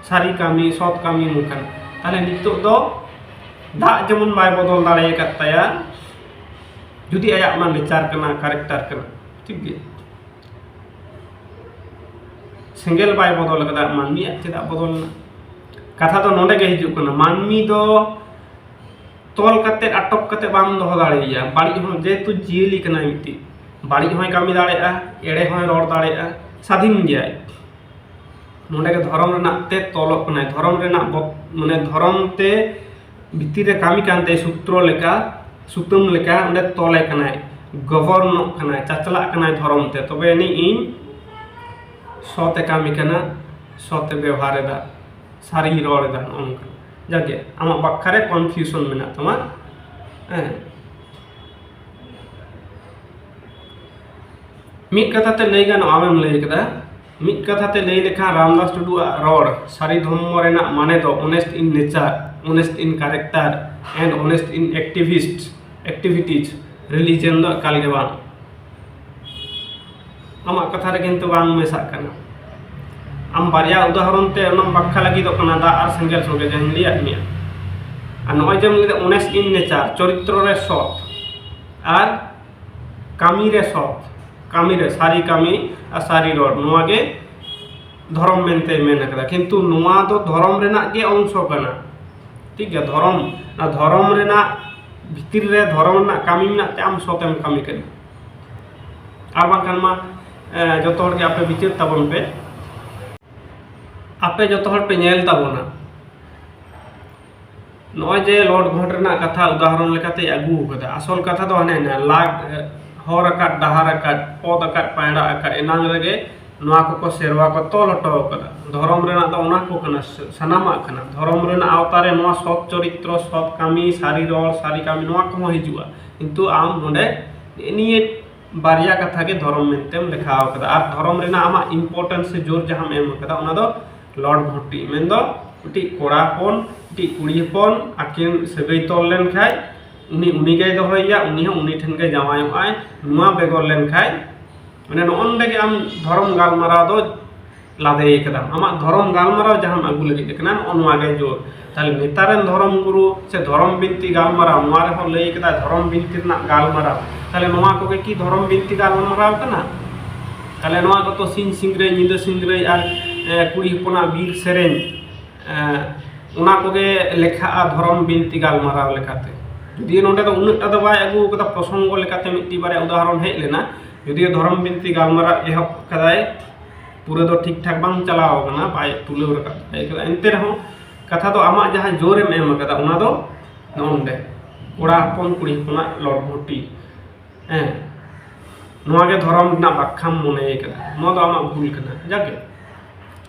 ᱥᱟᱹᱨᱤ ᱠᱟᱹᱢᱤ, ᱥᱚᱛ ᱠᱟᱹᱢᱤ ᱱᱚᱝᱠᱟᱱ, ᱛᱟᱦᱚᱞᱮ ᱱᱤᱛᱚᱜ ᱫᱚ ᱫᱟᱜ ᱡᱮᱢᱚᱱ ᱵᱟᱭ ᱵᱚᱫᱚᱞ ᱫᱟᱲᱮ ᱟᱠᱟᱫ ᱛᱟᱭᱟ, ᱡᱩᱫᱤ ᱟᱭᱟᱜ ᱚᱱᱟ ᱱᱮᱪᱟᱨ ᱠᱟᱱᱟ, ᱠᱮᱨᱮᱠᱴᱟᱨ ᱠᱟᱱᱟ, ᱴᱷᱤᱠ ᱜᱮᱭᱟ᱾ ᱥᱮᱸᱜᱮᱞ ᱵᱟᱭ ᱵᱚᱫᱚᱞ ᱟᱠᱟᱫᱟ, ᱢᱟᱹᱱᱢᱤᱭᱟᱜ ᱪᱮᱫᱟᱜ ᱵᱚᱫᱚᱞ ᱮᱱᱟ? ᱠᱟᱛᱷᱟ ᱫᱚ ᱱᱚᱰᱮ ᱜᱮ ᱦᱤᱡᱩᱜ ᱠᱟᱱᱟ, ᱢᱟᱹᱱᱢᱤ ᱫᱚ ᱛᱚᱞ ᱠᱟᱛᱮ, ᱟᱴᱚᱠ ᱠᱟᱛᱮ ᱵᱟᱢ ᱫᱚᱦᱚ ᱫᱟᱲᱮᱭᱟᱭᱟ᱾ ᱵᱟᱹᱲᱤᱡ ᱦᱚᱸ, ᱡᱮᱦᱮᱛᱩ ᱡᱤᱭᱟᱹᱞᱤ ᱠᱟᱱᱟᱭ ᱢᱤᱫᱴᱤᱡ, ᱵᱟᱹᱲᱤᱡ ᱦᱚᱸᱭ ᱠᱟᱹᱢᱤ ᱫᱟᱲᱮᱭᱟᱜᱼᱟ, ᱮᱲᱮ ᱦᱚᱸᱭ ᱨᱚᱲ ᱫᱟᱲᱮᱭᱟᱜᱼᱟ, ᱥᱟᱫᱷᱤᱱ ᱜᱮᱭᱟᱭ᱾ ᱱᱚᱰᱮ ᱜᱮ ᱫᱷᱚᱨᱚᱢ ᱨᱮᱱᱟᱜ ᱛᱮ ᱛᱚᱞᱚᱜ ᱠᱟᱱᱟᱭ, ᱫᱷᱚᱨᱚᱢ ᱨᱮᱱᱟᱜ ᱵᱚ-, ᱢᱟᱱᱮ ᱫᱷᱚᱨᱚᱢ ᱛᱮ ᱵᱷᱤᱛᱤᱨ ᱨᱮ ᱠᱟᱹᱢᱤ ᱠᱟᱱ ᱛᱮ ᱥᱩᱛᱨᱚ ᱞᱮᱠᱟ, ᱥᱩᱛᱟᱹᱢ ᱞᱮᱠᱟ ᱚᱸᱰᱮ ᱛᱚᱞᱮ ᱠᱟᱱᱟᱭ, ᱜᱚᱵᱚᱨᱱᱚᱜ ᱠᱟᱱᱟᱭ, ᱪᱟᱪᱞᱟᱜ ᱠᱟᱱᱟᱭ ᱫᱷᱚᱨᱚᱢ ᱛᱮ, ᱛᱚᱵᱮ ᱟᱹᱱᱤᱡ ᱤᱧ ᱥᱚᱛ ᱮ ᱠᱟᱹᱢᱤ ᱠᱟᱱᱟ, ᱥᱚᱛ ᱮ ᱵᱮᱣᱦᱟᱨ ᱮᱫᱟ, ᱥᱟᱹᱨᱤᱧ ᱨᱚᱲ ᱮᱫᱟ, ᱱᱚᱜᱼᱚ ᱱᱚᱝᱠᱟ᱾ ᱡᱟᱠ ᱜᱮ, ᱟᱢᱟᱜ ᱵᱟᱠᱷᱟ ᱨᱮ ᱠᱚᱱᱯᱷᱤᱭᱩᱥᱚᱱ ᱢᱮᱱᱟᱜ ᱛᱟᱢᱟ, ᱦᱮᱸ᱾ ᱢᱤᱫ ᱠᱟᱛᱷᱟ ᱛᱮ ᱞᱟᱹᱭ ᱜᱟᱱᱚᱜᱼᱟ, ᱟᱢᱮᱢ ᱞᱟᱹᱭ ᱠᱮᱫᱟ, ᱢᱤᱫ ᱠᱟᱛᱷᱟ ᱛᱮ ᱞᱟᱹᱭ ᱞᱮᱠᱷᱟᱱ ᱨᱟᱢᱫᱟᱥ ᱴᱩᱰᱩᱣᱟᱜ ᱨᱚᱲ, ᱥᱟᱹᱨᱤ ᱫᱷᱚᱨᱢᱚ ᱨᱮᱱᱟᱜ ᱢᱟᱱᱮ ᱫᱚ honest in nature, honest in character and honest in activist activities, religion ᱫᱚ ᱮᱠᱟᱞ ᱜᱮ ᱵᱟᱝ᱾ ᱟᱢᱟᱜ ᱠᱟᱛᱷᱟ ᱨᱮ ᱠᱤᱱᱛᱩ ᱵᱟᱝ ᱢᱮᱥᱟᱜ ᱠᱟᱱᱟ᱾ ᱟᱢ ᱵᱟᱨᱭᱟ ᱩᱫᱟᱦᱚᱨᱚᱱ ᱛᱮ ᱚᱱᱟᱢ ᱵᱟᱠᱷᱟ ᱞᱟᱹᱜᱤᱫᱚᱜ ᱠᱟᱱᱟ, ᱫᱟᱜ ᱟᱨ ᱥᱮᱸᱜᱮᱞ ᱥᱚᱸᱜᱮ ᱡᱟᱦᱟᱸᱧ ᱞᱟᱹᱭᱟᱫ ᱢᱮᱭᱟ᱾ ᱟᱨ ᱱᱚᱜᱼᱚᱭ ᱡᱮᱢ ᱞᱟᱹᱭᱫᱟ honest in nature, ᱪᱚᱨᱤᱛᱨᱚ ᱨᱮ ᱥᱚᱛ ᱟᱨ ᱠᱟᱹᱢᱤ ᱨᱮ ᱥᱚᱛ, ᱠᱟᱹᱢᱤ ᱨᱮ ᱥᱟᱹᱨᱤ ᱠᱟᱹᱢᱤ ᱟᱨ ᱥᱟᱹᱨᱤ ᱨᱚᱲ, ᱱᱚᱣᱟ ᱜᱮ ᱫᱷᱚᱨᱚᱢ ᱢᱮᱱᱛᱮ ᱢᱮᱱ ᱟᱠᱟᱫᱟ᱾ ᱠᱤᱱᱛᱩ ᱱᱚᱣᱟ ᱫᱚ ᱫᱷᱚᱨᱚᱢ ᱨᱮᱱᱟᱜ ᱜᱮ ᱚᱝᱥᱚ ᱠᱟᱱᱟ, ᱴᱷᱤᱠ ᱜᱮᱭᱟ? ᱫᱷᱚᱨᱚᱢ, ᱚᱱᱟ ᱫᱷᱚᱨᱚᱢ ᱨᱮᱱᱟᱜ ᱵᱷᱤᱛᱤᱨ ᱨᱮ ᱫᱷᱚᱨᱚᱢ ᱨᱮᱱᱟᱜ ᱠᱟᱹᱢᱤ ᱢᱮᱱᱟᱜ ᱛᱮ ᱟᱢ ᱥᱚᱛᱮᱢ ᱠᱟᱹᱢᱤ ᱠᱟᱱᱟ᱾ ᱟᱨ ᱵᱟᱝᱠᱷᱟᱱ ᱢᱟ, ᱮ, ᱡᱚᱛᱚ ᱦᱚᱲ ᱜᱮ ᱟᱯᱮ ᱵᱤᱪᱟᱹᱨ ᱛᱟᱵᱚᱱ ᱯᱮ, ᱟᱯᱮ ᱡᱚᱛᱚ ᱦᱚᱲ ᱯᱮ ᱧᱮᱞ ᱛᱟᱵᱚᱱᱟ᱾ ᱱᱚᱜᱼᱚᱭ ᱡᱮ ᱞᱚᱨᱰ ᱜᱷᱚᱴ ᱨᱮᱱᱟᱜ ᱠᱟᱛᱷᱟ ᱩᱫᱟᱦᱚᱨᱚᱱ ᱞᱮᱠᱟᱛᱮ ᱟᱹᱜᱩ ᱟᱠᱟᱫᱟ, ᱟᱥᱚᱞ ᱠᱟᱛᱷᱟ ᱫᱚ ᱦᱟᱱᱮ ᱦᱟᱱᱮ ᱞᱟᱜ, ᱦᱚᱨ ᱟᱠᱟᱫ, ᱰᱟᱦᱟᱨ ᱟᱠᱟᱫ, ᱯᱚᱫ ᱟᱠᱟᱫ, ᱯᱟᱭᱲᱟ ᱟᱠᱟᱫ, ᱮᱱᱟᱝ ᱨᱮᱜᱮ ᱱᱚᱣᱟ ᱠᱚᱠᱚ ᱥᱮᱨᱣᱟ ᱠᱚ ᱛᱚᱞ ᱦᱚᱴᱚ ᱟᱠᱟᱫᱟ᱾ ᱫᱷᱚᱨᱚᱢ ᱨᱮᱱᱟᱜ ᱫᱚ ᱚᱱᱟ ᱠᱚ ᱠᱟᱱᱟ, ᱥᱟᱱᱟᱢᱟᱜ ᱠᱟᱱᱟ᱾ ᱫᱷᱚᱨᱚᱢ ᱨᱮᱱᱟᱜ ᱟᱣᱛᱟ ᱨᱮ ᱱᱚᱣᱟ ᱥᱚᱛ ᱪᱚᱨᱤᱛᱨᱚ, ᱥᱚᱛ ᱠᱟᱹᱢᱤ, ᱥᱟᱹᱨᱤ ᱨᱚᱲ, ᱥᱟᱹᱨᱤ ᱠᱟᱹᱢᱤ, ᱱᱚᱣᱟ ᱠᱚᱦᱚᱸ ᱦᱤᱡᱩᱜᱼᱟ᱾ ᱠᱤᱱᱛᱩ ᱟᱢ ᱱᱚᱰᱮ ᱱᱤᱭᱟᱹ ᱵᱟᱨᱭᱟ ᱠᱟᱛᱷᱟ ᱜᱮ ᱫᱷᱚᱨᱚᱢ ᱢᱮᱱᱛᱮᱢ ᱞᱮᱠᱷᱟ ᱟᱠᱟᱫᱟ᱾ ᱟᱨ ᱫᱷᱚᱨᱚᱢ ᱨᱮᱱᱟᱜ ᱟᱢᱟᱜ importance ᱥᱮ ᱡᱳᱨ ᱡᱟᱦᱟᱸᱢ ᱮᱢ ᱟᱠᱟᱫᱟ, ᱚᱱᱟ ᱫᱚ ᱞᱚᱴ ᱜᱷᱚᱴᱤ, ᱢᱮᱱᱫᱚ ᱢᱤᱫᱴᱤᱡ ᱠᱚᱲᱟ ᱦᱚᱯᱚᱱ, ᱢᱤᱫᱴᱤᱡ ᱠᱩᱲᱤ ᱦᱚᱯᱚᱱ, ᱟᱹᱠᱤᱱ ᱥᱟᱹᱜᱟᱹᱭ ᱛᱚᱞ ᱞᱮᱱᱠᱷᱟᱡ ᱩᱱᱤ ᱩᱱᱤ ᱜᱮᱭ ᱫᱚᱦᱚᱭᱮᱭᱟ, ᱩᱱᱤ ᱦᱚᱸ ᱩᱱᱤ ᱴᱷᱮᱱ ᱜᱮ ᱡᱟᱶᱟᱭᱚᱜ ᱟᱭ᱾ ᱱᱚᱣᱟ ᱵᱮᱜᱚᱨ ᱞᱮᱱᱠᱷᱟᱡ, ᱢᱟᱱᱮ, ᱱᱚᱜᱼᱚ ᱱᱚᱰᱮ ᱜᱮ ᱟᱢ ᱫᱷᱚᱨᱚᱢ ᱜᱟᱞᱢᱟᱨᱟᱣ ᱫᱚ ᱞᱟᱫᱮ ᱠᱟᱫᱟᱢ᱾ ᱟᱢᱟᱜ ᱫᱷᱚᱨᱚᱢ ᱜᱟᱞᱢᱟᱨᱟᱣ ᱡᱟᱦᱟᱸᱢ ᱟᱹᱜᱩ ᱞᱟᱹᱜᱤᱫ ᱠᱟᱱᱟ, ᱱᱚᱜᱼᱚ ᱱᱚᱣᱟ ᱜᱮ ᱡᱳᱨ᱾ ᱛᱟᱦᱞᱮ ᱱᱮᱛᱟᱨ ᱨᱮᱱ ᱫᱷᱚᱨᱚᱢ ᱜᱩᱨᱩ ᱥᱮ ᱫᱷᱚᱨᱚᱢ ᱵᱤᱱᱛᱤ ᱜᱟᱞᱢᱟᱨᱟᱣ, ᱱᱚᱣᱟ ᱨᱮᱦᱚᱸ ᱞᱟᱹᱭ ᱠᱟᱫᱟ ᱫᱷᱚᱨᱚᱢ ᱵᱤᱱᱛᱤ ᱨᱮᱱᱟᱜ ᱜᱟᱞᱢᱟᱨᱟᱣ᱾ ᱛᱟᱦᱞᱮ ᱱᱚᱣᱟ ᱠᱚᱜᱮ ᱠᱤ ᱫᱷᱚᱨᱚᱢ ᱵᱤᱱᱛᱤ ᱜᱟᱞᱢᱟᱨᱟᱣ ᱠᱟᱱᱟ? ᱛᱟᱦᱞᱮ ᱱᱚᱣᱟ ᱠᱚᱫᱚ ᱥᱤᱧ ᱥᱤᱝᱨᱟᱹᱭ, ᱧᱤᱫᱟᱹ ᱥᱤᱝᱨᱟᱹᱭ ᱟᱨ, ᱮ, ᱠᱩᱲᱤ ᱦᱚᱯᱚᱱᱟᱜ ᱵᱤᱨ ᱥᱮᱨᱮᱧ, ᱮ, ᱚᱱᱟ ᱠᱚᱜᱮ ᱞᱮᱠᱷᱟᱜᱼᱟ ᱫᱷᱚᱨᱚᱢ ᱵᱤᱱᱛᱤ ᱜᱟᱞᱢᱟᱨᱟᱣ ᱞᱮᱠᱟᱛᱮ᱾ ᱡᱩᱫᱤ ᱱᱚᱰᱮ ᱫᱚ ᱩᱱᱟᱹᱜ ᱴᱟ ᱫᱚ ᱵᱟᱭ ᱟᱹᱜᱩ ᱠᱟᱫᱟ, ᱯᱨᱚᱥᱚᱝᱜᱚ ᱞᱮᱠᱟᱛᱮ ᱢᱤᱫᱴᱤᱡ ᱵᱟᱨᱭᱟ ᱩᱫᱟᱦᱚᱨᱚᱱ ᱦᱮᱡ ᱞᱮᱱᱟ, ᱡᱩᱫᱤ ᱫᱷᱚᱨᱚᱢ ᱵᱤᱱᱛᱤ ᱜᱟᱞᱢᱟᱨᱟᱣ ᱮᱦᱚᱵ ᱠᱟᱫᱟᱭ, ᱯᱩᱨᱟᱹ ᱫᱚ ᱴᱷᱤᱠ ᱴᱷᱟᱠ ᱵᱟᱝ ᱪᱟᱞᱟᱣ ᱠᱟᱱᱟ, ᱵᱟᱭ ᱛᱩᱞᱟᱹᱣ ᱨᱟᱠᱟᱵ ᱫᱟᱲᱮ ᱠᱟᱫᱟ᱾ ᱮᱱᱛᱮ ᱨᱮᱦᱚᱸ ᱠᱟᱛᱷᱟ ᱫᱚ ᱟᱢᱟᱜ ᱡᱟᱦᱟᱸ ᱡᱳᱨᱮᱢ ᱮᱢ ᱠᱟᱫᱟ, ᱚᱱᱟ ᱫᱚ ᱱᱚᱜᱼᱚ ᱱᱚᱰᱮ ᱠᱚᱲᱟ ᱦᱚᱯᱚᱱ ᱠᱩᱲᱤ ᱦᱚᱯᱚᱱᱟᱜ ᱞᱚᱴ ᱜᱷᱩᱴᱤ᱾ ᱦᱮᱸ, ᱱᱚᱣᱟ ᱜᱮ ᱫᱷᱚᱨᱚᱢ ᱨᱮᱱᱟᱜ ᱵᱟᱠᱷᱟᱢ ᱢᱚᱱᱮ ᱠᱟᱫᱟ, ᱱᱚᱣᱟ ᱫᱚ ᱟᱢᱟᱜ ᱵᱷᱩᱞ ᱠᱟᱱᱟ᱾ ᱡᱟᱜᱮ,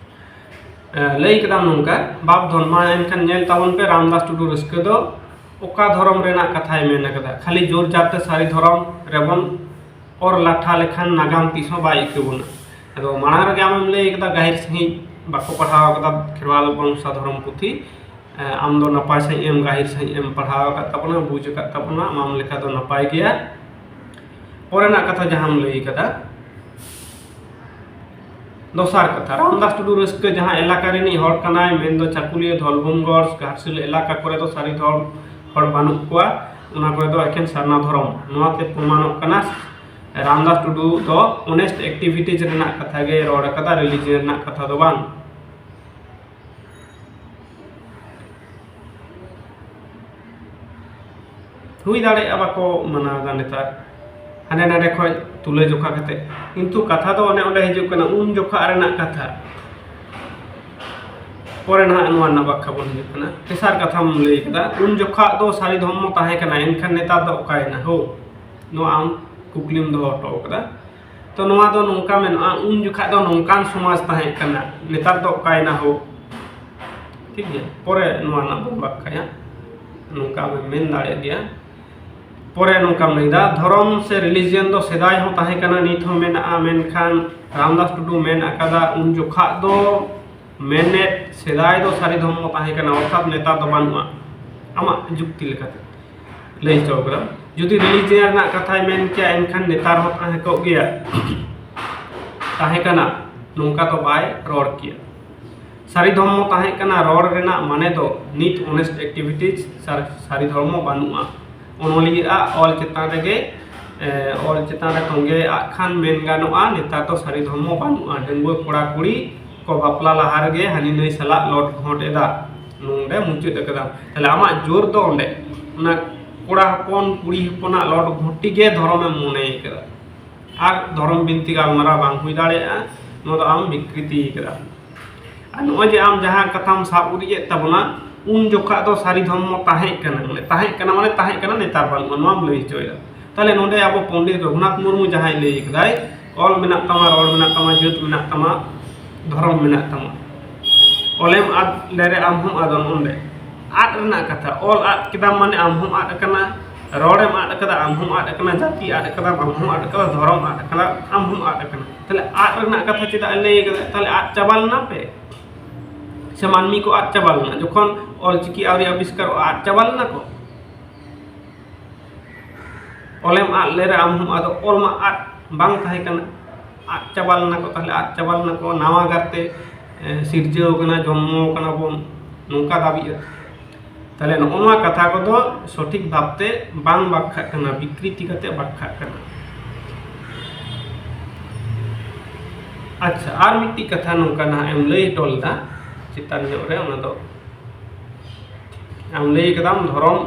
ᱮ, ᱞᱟᱹᱭ ᱠᱟᱫᱟᱢ ᱱᱚᱝᱠᱟ, ᱵᱟᱯ ᱫᱷᱚᱱ, ᱢᱟ ᱮᱱᱠᱷᱟᱱ ᱧᱮᱞ ᱛᱟᱵᱚᱱ ᱯᱮ, ᱨᱟᱢᱫᱟᱥ ᱴᱩᱰᱩ ᱨᱟᱹᱥᱠᱟᱹ ᱫᱚ ᱚᱠᱟ ᱫᱷᱚᱨᱚᱢ ᱨᱮᱱᱟᱜ ᱠᱟᱛᱷᱟᱭ ᱢᱮᱱ ᱠᱟᱫᱟ? ᱠᱷᱟᱹᱞᱤ ᱡᱳᱨ ᱡᱟᱨ ᱛᱮ ᱥᱟᱹᱨᱤ ᱫᱷᱚᱨᱚᱢ ᱨᱮᱵᱚᱱ ᱚᱨ ᱞᱟᱴᱷᱟ ᱞᱮᱠᱷᱟᱱ ᱱᱟᱜᱟᱢ ᱛᱤᱥ ᱦᱚᱸ ᱵᱟᱭ ᱤᱠᱟᱹ ᱵᱚᱱᱟ᱾ ᱟᱫᱚ ᱢᱟᱲᱟᱝ ᱨᱮᱜᱮ ᱟᱢᱮᱢ ᱞᱟᱹᱭ ᱠᱟᱫᱟ, ᱜᱟᱹᱦᱤᱨ ᱥᱟᱺᱦᱤᱡ ᱵᱟᱠᱚ ᱯᱟᱲᱦᱟᱣ ᱠᱟᱫᱟ ᱠᱷᱮᱨᱣᱟᱞ ᱵᱚᱝᱥᱟ ᱫᱷᱚᱨᱚᱢ ᱯᱩᱛᱷᱤ᱾ ᱮ, ᱟᱢ ᱫᱚ ᱱᱟᱯᱟᱭ ᱥᱟᱺᱦᱤᱡ ᱮᱢ, ᱜᱟᱹᱦᱤᱨ ᱥᱟᱺᱦᱤᱡ ᱮᱢ ᱯᱟᱲᱦᱟᱣ ᱟᱠᱟᱫ ᱛᱟᱵᱚᱱᱟ, ᱵᱩᱡᱽ ᱟᱠᱟᱫ ᱛᱟᱵᱚᱱᱟ, ᱟᱢ ᱞᱮᱠᱟ ᱫᱚ ᱱᱟᱯᱟᱭ ᱜᱮᱭᱟ᱾ ᱯᱚᱨᱮᱱᱟᱜ ᱠᱟᱛᱷᱟ ᱡᱟᱦᱟᱸᱢ ᱞᱟᱹᱭ ᱠᱟᱫᱟ, ᱫᱚᱥᱟᱨ ᱠᱟᱛᱷᱟ, ᱨᱟᱢᱫᱟᱥ ᱴᱩᱰᱩ ᱨᱟᱹᱥᱠᱟᱹ ᱡᱟᱦᱟᱸ ᱮᱞᱟᱠᱟ ᱨᱤᱱᱤᱡ ᱦᱚᱲ ᱠᱟᱱᱟᱭ, ᱢᱮᱱᱫᱚ ᱪᱟᱠᱩᱞᱤᱭᱟᱹ, ᱫᱷᱚᱞᱵᱷᱩᱢᱜᱚᱲ, ᱜᱷᱟᱴᱥᱤᱞᱟᱹ ᱮᱞᱟᱠᱟ ᱠᱚᱨᱮ ᱫᱚ ᱥᱟᱹᱨᱤ ᱫᱷᱚᱨᱚᱢ ᱦᱚᱲ ᱵᱟᱹᱱᱩᱜ ᱠᱚᱣᱟ, ᱚᱱᱟ ᱠᱚᱨᱮ ᱫᱚ ᱮᱠᱷᱮᱱ ᱥᱟᱨᱱᱟ ᱫᱷᱚᱨᱚᱢ᱾ ᱱᱚᱣᱟᱛᱮ ᱯᱨᱚᱢᱟᱱᱚᱜ ᱠᱟᱱᱟ ᱨᱟᱢᱫᱟᱥ ᱴᱩᱰᱩ ᱫᱚ honest activities ᱨᱮᱱᱟᱜ ᱠᱟᱛᱷᱟ ᱜᱮ ᱨᱚᱲ ᱠᱟᱫᱟ, religion ᱨᱮᱱᱟᱜ ᱠᱟᱛᱷᱟ ᱫᱚ ᱵᱟᱝ᱾ ᱦᱩᱭ ᱫᱟᱲᱮᱭᱟᱜᱼᱟ ᱵᱟᱠᱚ ᱢᱟᱱᱟᱣ ᱮᱫᱟ ᱱᱮᱛᱟᱨ, ᱦᱟᱸᱰᱮ ᱱᱟᱰᱮ ᱠᱷᱚᱡ ᱛᱩᱞᱟᱹ ᱡᱚᱠᱷᱟ ᱠᱟᱛᱮ, ᱠᱤᱱᱛᱩ ᱠᱟᱛᱷᱟ ᱫᱚ ᱚᱱᱮ ᱚᱸᱰᱮ ᱦᱤᱡᱩᱜ ᱠᱟᱱᱟ, ᱩᱱ ᱡᱚᱠᱷᱟ ᱨᱮᱱᱟᱜ ᱠᱟᱛᱷᱟ᱾ ᱯᱚᱨᱮ ᱱᱟᱦᱟᱜ ᱱᱚᱣᱟ ᱨᱮᱱᱟᱜ ᱵᱟᱠᱷᱟ ᱵᱚᱱ ᱦᱤᱡᱩᱜ ᱠᱟᱱᱟ᱾ ᱛᱮᱥᱟᱨ ᱠᱟᱛᱷᱟᱢ ᱞᱟᱹᱭ ᱠᱟᱫᱟ, ᱩᱱ ᱡᱚᱠᱷᱟ ᱫᱚ ᱥᱟᱹᱨᱤ ᱫᱷᱚᱨᱢᱚ ᱛᱟᱦᱮᱸ ᱠᱟᱱᱟ, ᱮᱱᱠᱷᱟᱱ ᱱᱮᱛᱟᱨ ᱫᱚ ᱚᱠᱟᱭᱮᱱᱟ ᱦᱳ? ᱱᱚᱣᱟ ᱟᱢ ᱠᱩᱠᱞᱤᱢ ᱫᱚᱦᱚ ᱦᱚᱴᱚ ᱠᱟᱫᱟ᱾ ᱛᱚ ᱱᱚᱣᱟ ᱫᱚ ᱱᱚᱝᱠᱟ ᱢᱮᱱᱟᱜᱼᱟ, ᱩᱱ ᱡᱚᱠᱷᱟᱜ ᱫᱚ ᱱᱚᱝᱠᱟᱱ ᱥᱚᱢᱟᱡᱽ ᱛᱟᱦᱮᱸ ᱠᱟᱱᱟ, ᱱᱮᱛᱟᱨ ᱫᱚ ᱚᱠᱟᱭᱮᱱᱟ ᱦᱳ? ᱴᱷᱤᱠ ᱜᱮᱭᱟ, ᱯᱚᱨᱮ ᱱᱚᱣᱟ ᱨᱮᱱᱟᱜ ᱵᱚᱱ ᱵᱟᱠᱷᱟᱭᱟ, ᱱᱚᱝᱠᱟ ᱵᱚᱱ ᱢᱮᱱ ᱫᱟᱲᱮᱭᱟᱜ ᱜᱮᱭᱟ᱾ ᱯᱚᱨᱮ ᱱᱚᱝᱠᱟᱢ ᱞᱟᱹᱭᱫᱟ, ᱫᱷᱚᱨᱚᱢ ᱥᱮ ᱨᱤᱞᱤᱡᱤᱭᱚᱱ ᱫᱚ ᱥᱮᱫᱟᱭ ᱦᱚᱸ ᱛᱟᱦᱮᱸ ᱠᱟᱱᱟ, ᱱᱤᱛ ᱦᱚᱸ ᱢᱮᱱᱟᱜᱼᱟ, ᱢᱮᱱᱠᱷᱟᱱ ᱨᱟᱢᱫᱟᱥ ᱴᱩᱰᱩ ᱢᱮᱱ ᱟᱠᱟᱫᱟ, ᱩᱱ ᱡᱚᱠᱷᱟᱜ ᱫᱚ ᱢᱮᱱᱮᱫ ᱥᱮᱫᱟᱭ ᱫᱚ ᱥᱟᱹᱨᱤ ᱫᱷᱚᱨᱢᱚ ᱛᱟᱦᱮᱸ ᱠᱟᱱᱟ, ᱚᱨᱛᱷᱟᱛ ᱱᱮᱛᱟᱨ ᱫᱚ ᱵᱟᱹᱱᱩᱜᱼᱟ᱾ ᱟᱢᱟᱜ ᱡᱩᱠᱛᱤ ᱞᱮᱠᱟᱛᱮ ᱞᱟᱹᱭ ᱦᱚᱪᱚ ᱠᱟᱫᱟ, ᱡᱩᱫᱤ ᱨᱤᱞᱤᱡᱤᱭᱚᱱ ᱨᱮᱱᱟᱜ ᱠᱟᱛᱷᱟᱭ ᱢᱮᱱ ᱠᱮᱭᱟ, ᱮᱱᱠᱷᱟᱱ ᱱᱮᱛᱟᱨ ᱦᱚᱸ ᱛᱟᱦᱮᱸ ᱠᱚᱜ ᱜᱮᱭᱟ, ᱛᱟᱦᱮᱸ ᱠᱟᱱᱟ, ᱱᱚᱝᱠᱟ ᱫᱚ ᱵᱟᱭ ᱨᱚᱲ ᱠᱮᱭᱟ᱾ ᱥᱟᱹᱨᱤ ᱫᱷᱚᱨᱢᱚ ᱛᱟᱦᱮᱸ ᱠᱟᱱᱟ ᱨᱚᱲ ᱨᱮᱱᱟᱜ ᱢᱟᱱᱮ ᱫᱚ ᱱᱤᱛ honest activities ᱥᱟᱨ-, ᱥᱟᱹᱨᱤ ᱫᱷᱚᱨᱢᱚ ᱵᱟᱹᱱᱩᱜᱼᱟ᱾ ᱚᱱᱚᱞᱤᱭᱟᱹ ᱟᱜ ᱚᱞ ᱪᱮᱛᱟᱱ ᱨᱮᱜᱮ, ᱮ, ᱚᱞ ᱪᱮᱛᱟᱱ ᱨᱮ ᱛᱚᱸᱜᱮ ᱟᱜ ᱠᱷᱟᱱ ᱢᱮᱱ ᱜᱟᱱᱚᱜᱼᱟ, ᱱᱮᱛᱟᱨ ᱫᱚ ᱥᱟᱹᱨᱤ ᱫᱷᱚᱨᱢᱚ ᱵᱟᱹᱱᱩᱜᱼᱟ᱾ ᱰᱟᱺᱜᱩᱣᱟᱹ ᱠᱚᱲᱟ ᱠᱩᱲᱤ ᱠᱚ ᱵᱟᱯᱞᱟ ᱞᱟᱦᱟ ᱨᱮᱜᱮ ᱦᱟᱹᱱᱤ ᱱᱟᱹᱭ ᱥᱟᱞᱟᱜ ᱞᱚᱴ ᱜᱷᱚᱴ ᱮᱫᱟ, ᱱᱚᱰᱮ ᱢᱩᱪᱟᱹᱫ ᱟᱠᱟᱫᱟ᱾ ᱛᱟᱦᱞᱮ ᱟᱢᱟᱜ ᱡᱳᱨ ᱫᱚ ᱚᱸᱰᱮ, ᱚᱱᱟ ᱠᱚᱲᱟ ᱦᱚᱯᱚᱱ ᱠᱩᱲᱤ ᱦᱚᱯᱚᱱᱟᱜ ᱞᱚᱴ ᱜᱷᱚᱴᱤ ᱜᱮ ᱫᱷᱚᱨᱚᱢᱮᱢ ᱢᱚᱱᱮ ᱠᱟᱫᱟ᱾ ᱟᱨ ᱫᱷᱚᱨᱚᱢ ᱵᱤᱱᱛᱤ ᱜᱟᱞᱢᱟᱨᱟᱣ ᱵᱟᱝ ᱦᱩᱭ ᱫᱟᱲᱮᱭᱟᱜᱼᱟ, ᱱᱚᱣᱟ ᱫᱚ ᱟᱢ ᱵᱤᱠᱨᱤᱛᱤ ᱠᱟᱫᱟ᱾ ᱟᱨ ᱱᱚᱜᱼᱚᱭ ᱡᱮ ᱟᱢ ᱡᱟᱦᱟᱸ ᱠᱟᱛᱷᱟᱢ ᱥᱟᱵ ᱩᱨᱤᱡ ᱮᱫ ᱛᱟᱵᱚᱱᱟ, ᱩᱱ ᱡᱚᱠᱷᱟᱜ ᱫᱚ ᱥᱟᱹᱨᱤ ᱫᱷᱚᱨᱢᱚ ᱛᱟᱦᱮᱸ ᱠᱟᱱᱟ, ᱢᱟᱱᱮ ᱛᱟᱦᱮᱸ ᱠᱟᱱᱟ, ᱢᱟᱱᱮ ᱛᱟᱦᱮᱸ ᱠᱟᱱᱟ, ᱱᱮᱛᱟᱨ ᱵᱟᱹᱱᱩᱜᱼᱟ, ᱱᱚᱣᱟᱢ ᱞᱟᱹᱭ ᱦᱚᱪᱚᱭᱮᱫᱟ᱾ ᱛᱟᱦᱞᱮ ᱱᱚᱰᱮ ᱟᱵᱚ ᱯᱚᱱᱰᱤᱛ ᱨᱚᱜᱷᱩᱱᱟᱛᱷ ᱢᱩᱨᱢᱩ ᱡᱟᱦᱟᱸᱭ ᱞᱟᱹᱭ ᱠᱟᱫᱟᱭ, ᱚᱞ ᱢᱮᱱᱟᱜ ᱛᱟᱢᱟ, ᱨᱚᱲ ᱢᱮᱱᱟᱜ ᱛᱟᱢᱟ, ᱡᱟᱹᱛ ᱢᱮᱱᱟᱜ ᱛᱟᱢᱟ, ᱫᱷᱚᱨᱚᱢ ᱢᱮᱱᱟᱜ ᱛᱟᱢᱟ, ᱚᱞᱮᱢ ᱟᱫ ᱞᱮᱨᱮ ᱟᱢ ᱦᱚᱸᱢ ᱟᱫᱚᱜ᱾ ᱚᱸᱰᱮ ᱟᱫ ᱨᱮᱱᱟᱜ ᱠᱟᱛᱷᱟ, ᱚᱞ ᱟᱫ ᱠᱮᱫᱟᱢ ᱢᱟᱱᱮ ᱟᱢ ᱦᱚᱸᱢ ᱟᱫ ᱟᱠᱟᱱᱟ, ᱨᱚᱲᱮᱢ ᱟᱫ ᱟᱠᱟᱫᱟ ᱟᱢ ᱦᱚᱸᱢ ᱟᱫ ᱟᱠᱟᱱᱟ, ᱡᱟᱹᱛᱤ ᱟᱫ ᱟᱠᱟᱫᱟᱢ ᱟᱢ ᱦᱚᱸᱢ ᱟᱫ ᱟᱠᱟᱫᱟ, ᱫᱷᱚᱨᱚᱢ ᱟᱫ ᱟᱠᱟᱫᱟ ᱟᱢ ᱦᱚᱸᱢ ᱟᱫ ᱟᱠᱟᱱᱟ᱾ ᱛᱟᱦᱞᱮ ᱟᱫ ᱨᱮᱱᱟᱜ ᱠᱟᱛᱷᱟ ᱪᱮᱫᱟᱜ ᱮ ᱞᱟᱹᱭ ᱠᱟᱫᱟ? ᱛᱟᱦᱞᱮ ᱟᱫ ᱪᱟᱵᱟ ᱞᱮᱱᱟ ᱯᱮ ᱥᱮ ᱢᱟᱹᱱᱢᱤ ᱠᱚ ᱟᱫ ᱪᱟᱵᱟ ᱞᱮᱱᱟ? ᱡᱚᱠᱷᱚᱱ ᱚᱞᱪᱤᱠᱤ ᱟᱹᱣᱨᱤ ᱟᱵᱤᱥᱠᱟᱨᱚᱜᱼᱟ, ᱟᱫ ᱪᱟᱵᱟ ᱞᱮᱱᱟ ᱠᱚ? ᱚᱞᱮᱢ ᱟᱫ ᱞᱮᱨᱮ ᱟᱢ ᱦᱚᱸᱢ ᱟᱫᱚᱜ, ᱚᱞ ᱢᱟ ᱟᱫ ᱵᱟᱝ ᱛᱟᱦᱮᱸ ᱠᱟᱱᱟ, ᱟᱫ ᱪᱟᱵᱟ ᱞᱮᱱᱟ ᱠᱚ᱾ ᱛᱟᱦᱞᱮ ᱟᱫ ᱪᱟᱵᱟ ᱞᱮᱱᱟ ᱠᱚ, ᱱᱟᱣᱟ ᱜᱟᱨᱛᱮ, ᱮ, ᱥᱤᱨᱡᱟᱹᱣ ᱠᱟᱱᱟ, ᱡᱚᱱᱢᱚ ᱠᱟᱱᱟ ᱵᱚᱱ, ᱱᱚᱝᱠᱟ ᱫᱟᱹᱵᱤᱜᱼᱟ᱾ ᱛᱟᱦᱞᱮ ᱱᱚᱜᱼᱚ ᱱᱚᱣᱟ ᱠᱟᱛᱷᱟ ᱠᱚᱫᱚ ᱥᱚᱴᱷᱤᱠ ᱵᱷᱟᱵᱽᱛᱮ ᱵᱟᱝ ᱵᱟᱠᱷᱟᱜ ᱠᱟᱱᱟ, ᱵᱤᱠᱨᱤᱛᱤ ᱠᱟᱛᱮ ᱵᱟᱠᱷᱟᱜ ᱠᱟᱱᱟ᱾ ᱟᱪᱪᱷᱟ, ᱟᱨ ᱢᱤᱫᱴᱤᱡ ᱠᱟᱛᱷᱟ ᱱᱚᱝᱠᱟ ᱱᱟᱦᱟᱜ ᱮᱢ ᱞᱟᱹᱭ ᱦᱚᱴᱚ ᱞᱮᱫᱟ ᱪᱮᱛᱟᱱ ᱧᱚᱜ ᱨᱮ, ᱚᱱᱟ ᱫᱚ ᱟᱢ ᱞᱟᱹᱭ ᱠᱟᱫᱟᱢ ᱫᱷᱚᱨᱚᱢ,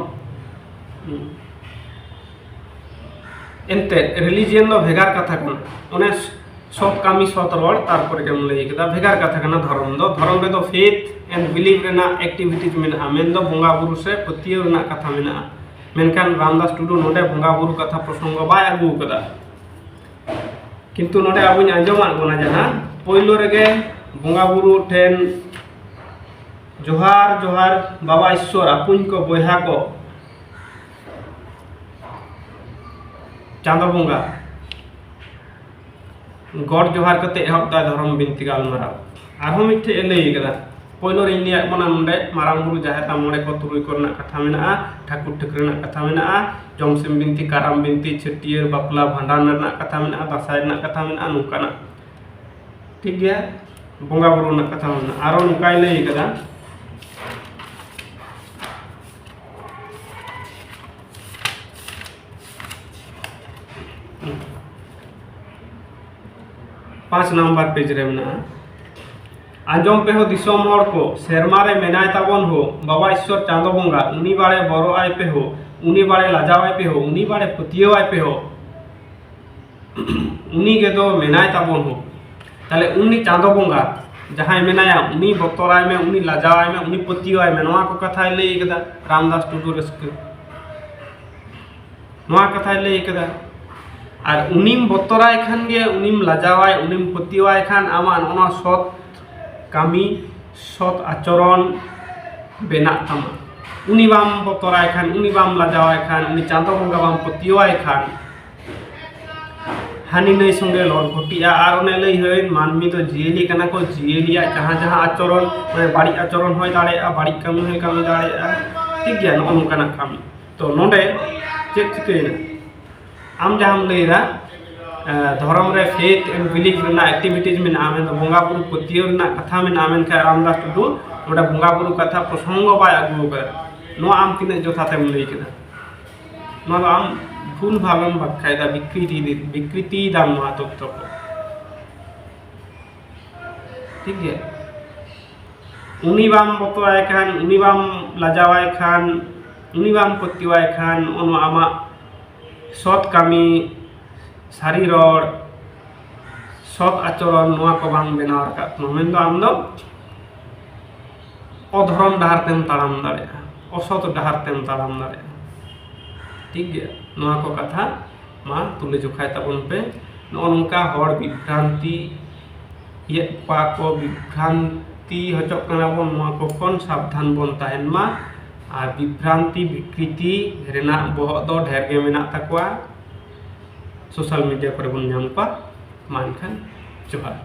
ᱮᱱᱛᱮᱫ ᱨᱤᱞᱤᱡᱤᱭᱟᱱ ᱫᱚ ᱵᱷᱮᱜᱟᱨ ᱠᱟᱛᱷᱟ ᱠᱟᱱᱟ᱾ ᱚᱱᱮ ᱥᱚᱛ ᱠᱟᱹᱢᱤ, ᱥᱚᱛ ᱨᱚᱲ, ᱛᱟᱨᱯᱚᱨᱮ ᱜᱮᱢ ᱞᱟᱹᱭ ᱠᱮᱫᱟ, ᱵᱷᱮᱜᱟᱨ ᱠᱟᱛᱷᱟ ᱠᱟᱱᱟ ᱫᱷᱚᱨᱚᱢ ᱫᱚ᱾ ᱫᱷᱚᱨᱚᱢ ᱨᱮᱫᱚ faith and belief ᱨᱮᱱᱟᱜ activities ᱢᱮᱱᱟᱜᱼᱟ, ᱢᱮᱱᱫᱚ ᱵᱚᱸᱜᱟ ᱵᱩᱨᱩ ᱥᱮ ᱯᱟᱹᱛᱭᱟᱹᱣ ᱨᱮᱱᱟᱜ ᱠᱟᱛᱷᱟ ᱢᱮᱱᱟᱜᱼᱟ᱾ ᱢᱮᱱᱠᱷᱟᱱ ᱨᱟᱢᱫᱟᱥ ᱴᱩᱰᱩ ᱱᱚᱰᱮ ᱵᱚᱸᱜᱟ ᱵᱩᱨᱩ ᱠᱟᱛᱷᱟ ᱯᱨᱚᱥᱚᱝᱜᱚ ᱵᱟᱭ ᱟᱹᱜᱩ ᱠᱟᱫᱟ᱾ ᱠᱤᱱᱛᱩ ᱱᱚᱰᱮ ᱟᱵᱚᱧ ᱟᱸᱡᱚᱢᱟᱫ ᱵᱚᱱᱟ ᱡᱟᱦᱟᱸ ᱯᱳᱭᱞᱳ ᱨᱮᱜᱮ ᱵᱚᱸᱜᱟ ᱵᱩᱨᱩ ᱴᱷᱮᱱ ᱡᱚᱦᱟᱨ, ᱡᱚᱦᱟᱨ ᱵᱟᱵᱟ ᱤᱥᱥᱚᱨ, ᱟᱯᱩᱧ ᱠᱚ, ᱵᱚᱭᱦᱟ ᱠᱚ, ᱪᱟᱸᱫᱚ ᱵᱚᱸᱜᱟ, ᱜᱚᱰ ᱡᱚᱦᱟᱨ ᱠᱟᱛᱮ ᱮᱦᱚᱵ ᱫᱟᱭ ᱫᱷᱚᱨᱚᱢ ᱵᱤᱱᱛᱤ ᱜᱟᱞᱢᱟᱨᱟᱣ᱾ ᱟᱨᱦᱚᱸ ᱢᱤᱫᱴᱷᱮᱡ ᱮ ᱞᱟᱹᱭ ᱠᱟᱫᱟ, ᱯᱳᱭᱞᱳ ᱨᱤᱧ ᱞᱟᱹᱭᱟᱫ ᱵᱚᱱᱟ ᱱᱚᱰᱮ ᱢᱟᱨᱟᱝ ᱵᱩᱨᱩ, ᱡᱟᱦᱮᱨ ᱟᱭᱳ, ᱢᱚᱬᱮ ᱠᱚ, ᱛᱩᱨᱩᱭ ᱠᱚ ᱨᱮᱱᱟᱜ ᱠᱟᱛᱷᱟ ᱢᱮᱱᱟᱜᱼᱟ, ᱴᱷᱟᱹᱠᱩᱨ ᱴᱷᱟᱹᱠᱨᱟᱹᱱ ᱨᱮᱱᱟᱜ ᱠᱟᱛᱷᱟ ᱢᱮᱱᱟᱜᱼᱟ, ᱡᱚᱢᱥᱤᱢ ᱵᱤᱱᱛᱤ, ᱠᱟᱨᱟᱢ ᱵᱤᱱᱛᱤ, ᱪᱷᱟᱹᱴᱭᱟᱹᱨ, ᱵᱟᱯᱞᱟ, ᱵᱷᱟᱸᱰᱟᱱ ᱨᱮᱱᱟᱜ ᱠᱟᱛᱷᱟ ᱢᱮᱱᱟᱜᱼᱟ, ᱫᱟᱸᱥᱟᱭ ᱨᱮᱱᱟᱜ ᱠᱟᱛᱷᱟ ᱢᱮᱱᱟᱜᱼᱟ, ᱱᱚᱝᱠᱟᱱᱟᱜ᱾ ᱴᱷᱤᱠ ᱜᱮᱭᱟ, ᱵᱚᱸᱜᱟ ᱵᱩᱨᱩ ᱨᱮᱱᱟᱜ ᱠᱟᱛᱷᱟ ᱢᱮᱱᱟᱜᱼᱟ᱾ ᱟᱨᱚ ᱱᱚᱝᱠᱟᱭ ᱞᱟᱹᱭ ᱠᱟᱫᱟ, ᱯᱟᱸᱪ ᱱᱟᱢᱵᱟᱨ ᱯᱮᱡᱽ ᱨᱮ ᱢᱮᱱᱟᱜᱼᱟ, ᱟᱸᱡᱚᱢ ᱯᱮ ᱦᱳ ᱫᱤᱥᱚᱢ ᱦᱚᱲ ᱠᱚ, ᱥᱮᱨᱢᱟ ᱨᱮ ᱢᱮᱱᱟᱭ ᱛᱟᱵᱚᱱ ᱦᱳ ᱵᱟᱵᱟ ᱤᱥᱥᱚᱨ ᱪᱟᱸᱫᱚ ᱵᱚᱸᱜᱟ, ᱩᱱᱤ ᱵᱟᱲᱮ ᱵᱚᱨᱚᱜ ᱟᱭ ᱯᱮ ᱦᱳ, ᱩᱱᱤ ᱵᱟᱲᱮ ᱞᱟᱡᱟᱣ ᱟᱭ ᱯᱮ ᱦᱳ, ᱩᱱᱤ ᱵᱟᱲᱮ ᱯᱟᱹᱛᱭᱟᱹᱣ ᱟᱭ ᱯᱮ ᱦᱳ᱾ ᱩᱱᱤ ᱜᱮ ᱫᱚ ᱢᱮᱱᱟᱭ ᱛᱟᱵᱚᱱ ᱦᱳ᱾ ᱛᱟᱦᱞᱮ ᱩᱱᱤ ᱪᱟᱸᱫᱚ ᱵᱚᱸᱜᱟ ᱡᱟᱦᱟᱸᱭ ᱢᱮᱱᱟᱭᱟ, ᱩᱱᱤ ᱵᱚᱛᱚᱨᱟᱭ ᱢᱮ, ᱩᱱᱤ ᱞᱟᱡᱟᱣᱟᱭ ᱢᱮ, ᱩᱱᱤ ᱯᱟᱹᱛᱭᱟᱹᱣᱟᱭ ᱢᱮ, ᱱᱚᱣᱟ ᱠᱚ ᱠᱟᱛᱷᱟᱭ ᱞᱟᱹᱭ ᱠᱟᱫᱟ ᱨᱟᱢᱫᱟᱥ ᱴᱩᱰᱩ ᱨᱟᱹᱥᱠᱟᱹ᱾ ᱱᱚᱣᱟ ᱠᱟᱛᱷᱟᱭ ᱞᱟᱹᱭ ᱠᱟᱫᱟ᱾ ᱟᱨ ᱩᱱᱤᱢ ᱵᱚᱛᱚᱨᱟᱭ ᱠᱷᱟᱱ ᱜᱮ, ᱩᱱᱤᱢ ᱞᱟᱡᱟᱣᱟᱭ, ᱩᱱᱤᱢ ᱯᱟᱹᱛᱭᱟᱹᱣᱟᱭ ᱠᱷᱟᱱ ᱟᱢᱟᱜ ᱱᱚᱜᱼᱚ ᱱᱚᱣᱟ ᱥᱚᱛ ᱠᱟᱹᱢᱤ, ᱥᱚᱛ ᱟᱪᱚᱨᱚᱱ ᱵᱮᱱᱟᱜ ᱛᱟᱢᱟ᱾ ᱩᱱᱤ ᱵᱟᱢ ᱵᱚᱛᱚᱨᱟᱭ ᱠᱷᱟᱱ, ᱩᱱᱤ ᱵᱟᱢ ᱞᱟᱡᱟᱣᱟᱭ ᱠᱷᱟᱱ, ᱩᱱᱤ ᱪᱟᱸᱫᱚ ᱵᱚᱸᱜᱟ ᱵᱟᱢ ᱯᱟᱹᱛᱭᱟᱹᱣᱟᱭ ᱠᱷᱟᱱ, ᱦᱟᱹᱱᱤ ᱱᱟᱹᱭ ᱥᱚᱸᱜᱮ ᱞᱚᱴ ᱜᱷᱚᱴᱤᱜᱼᱟ᱾ ᱟᱨ ᱚᱱᱮ ᱞᱟᱹᱭ ᱦᱩᱭᱮᱱ, ᱢᱟᱹᱱᱢᱤ ᱫᱚ ᱡᱤᱭᱟᱹᱞᱤ ᱠᱟᱱᱟ ᱠᱚ, ᱡᱤᱭᱟᱹᱞᱤᱭᱟᱜ ᱡᱟᱦᱟᱸ ᱡᱟᱦᱟᱸ ᱟᱪᱚᱨᱚᱱ, ᱢᱟᱱᱮ ᱵᱟᱹᱲᱤᱡ ᱟᱪᱚᱨᱚᱱ ᱦᱚᱸᱭ ᱫᱟᱲᱮᱭᱟᱜᱼᱟ, ᱵᱟᱹᱲᱤᱡ ᱠᱟᱹᱢᱤ ᱦᱚᱸᱭ ᱠᱟᱹᱢᱤ ᱫᱟᱲᱮᱭᱟᱜᱼᱟ᱾ ᱴᱷᱤᱠ ᱜᱮᱭᱟ, ᱱᱚᱜᱼᱚ ᱱᱚᱝᱠᱟᱱᱟᱜ ᱠᱟᱹᱢᱤ᱾ ᱛᱚ ᱱᱚᱰᱮ ᱪᱮᱫ ᱪᱤᱠᱟᱹᱭᱮᱱᱟ? ᱟᱢ ᱡᱟᱦᱟᱸᱢ ᱞᱟᱹᱭᱫᱟ, ᱮ, ᱫᱷᱚᱨᱚᱢ ᱨᱮ faith and belief ᱨᱮᱱᱟᱜ activities ᱢᱮᱱᱟᱜᱼᱟ, ᱢᱮᱱᱫᱚ ᱵᱚᱸᱜᱟ ᱵᱩᱨᱩ ᱯᱟᱹᱛᱭᱟᱹᱣ ᱨᱮᱱᱟᱜ ᱠᱟᱛᱷᱟ ᱢᱮᱱᱟᱜᱼᱟ, ᱢᱮᱱᱠᱷᱟᱱ ᱨᱟᱢᱫᱟᱥ ᱴᱩᱰᱩ ᱚᱸᱰᱮ ᱵᱚᱸᱜᱟ ᱵᱩᱨᱩ ᱠᱟᱛᱷᱟ ᱯᱨᱚᱥᱚᱝᱜᱚ ᱵᱟᱭ ᱟᱹᱜᱩ ᱟᱠᱟᱫᱟ᱾ ᱱᱚᱣᱟ ᱟᱢ ᱛᱤᱱᱟᱹᱜ ᱡᱚᱛᱷᱟᱛᱮᱢ ᱞᱟᱹᱭ ᱠᱮᱫᱟ? ᱱᱚᱣᱟ ᱫᱚ ᱟᱢ ᱵᱷᱩᱞ ᱵᱷᱟᱞᱮᱢ ᱵᱟᱠᱷᱟᱭᱮᱫᱟ, ᱵᱤᱠᱨᱤᱛᱤ, ᱵᱤᱠᱨᱤᱛᱤᱭᱮᱫᱟᱢ ᱱᱚᱣᱟ ᱛᱚᱛᱛᱷᱚ ᱠᱚ᱾ ᱴᱷᱤᱠ ᱜᱮᱭᱟ? ᱩᱱᱤ ᱵᱟᱢ ᱵᱚᱛᱚᱨᱟᱭ ᱠᱷᱟᱱ, ᱩᱱᱤ ᱵᱟᱢ ᱞᱟᱡᱟᱣᱟᱭ ᱠᱷᱟᱱ, ᱩᱱᱤ ᱵᱟᱢ ᱯᱟᱹᱛᱭᱟᱹᱣᱟᱭ ᱠᱷᱟᱱ, ᱱᱚᱜᱼᱚ ᱱᱚᱣᱟ ᱟᱢᱟᱜ ᱥᱚᱛ ᱠᱟᱹᱢᱤ, ᱥᱟᱹᱨᱤ ᱨᱚᱲ, ᱥᱚᱛ ᱟᱪᱚᱨᱚᱱ, ᱱᱚᱣᱟ ᱠᱚ ᱵᱟᱝ ᱵᱮᱱᱟᱣ ᱨᱟᱠᱟᱵ ᱛᱟᱢᱟ᱾ ᱢᱮᱱᱫᱚ ᱟᱢ ᱫᱚ ᱚᱫᱷᱚᱨᱚᱢ ᱰᱟᱦᱟᱨ ᱛᱮᱢ ᱛᱟᱲᱟᱢ ᱫᱟᱲᱮᱭᱟᱜᱼᱟ, ᱚᱥᱚᱛ ᱰᱟᱦᱟᱨ ᱛᱮᱢ ᱛᱟᱲᱟᱢ ᱫᱟᱲᱮᱭᱟᱜᱼᱟ᱾ ᱴᱷᱤᱠ ᱜᱮᱭᱟ, ᱱᱚᱣᱟ ᱠᱚ ᱠᱟᱛᱷᱟ ᱢᱟ ᱛᱩᱞᱟᱹ ᱡᱚᱠᱷᱟᱭ ᱛᱟᱵᱚᱱ ᱯᱮ᱾ ᱱᱚᱜᱼᱚ ᱱᱚᱝᱠᱟ ᱦᱚᱲ ᱵᱤᱵᱷᱨᱟᱱᱛᱤ ᱭᱮᱫ ᱠᱚᱣᱟ ᱠᱚ, ᱵᱤᱵᱷᱨᱟᱱᱛᱤ ᱦᱚᱪᱚᱜ ᱠᱟᱱᱟ ᱵᱚᱱ᱾ ᱱᱚᱣᱟ ᱠᱚ ᱠᱷᱚᱱ ᱥᱟᱵᱫᱷᱟᱱ ᱵᱚᱱ ᱛᱟᱦᱮᱱ ᱢᱟ᱾ ᱟᱨ ᱵᱤᱵᱷᱨᱟᱱᱛᱤ ᱵᱤᱠᱨᱤᱛᱤ ᱨᱮᱱᱟᱜ ᱵᱚᱦᱚᱜ ᱫᱚ ᱰᱷᱮᱨ ᱜᱮ ᱢᱮᱱᱟᱜ ᱛᱟᱠᱚᱣᱟ, ᱥᱳᱥᱟᱞ ᱢᱤᱰᱤᱭᱟ ᱠᱚᱨᱮ ᱵᱚᱱ ᱧᱟᱢ ᱠᱚᱣᱟ᱾ ᱢᱟ ᱮᱱᱠᱷᱟᱱ ᱡᱚᱦᱟᱨ᱾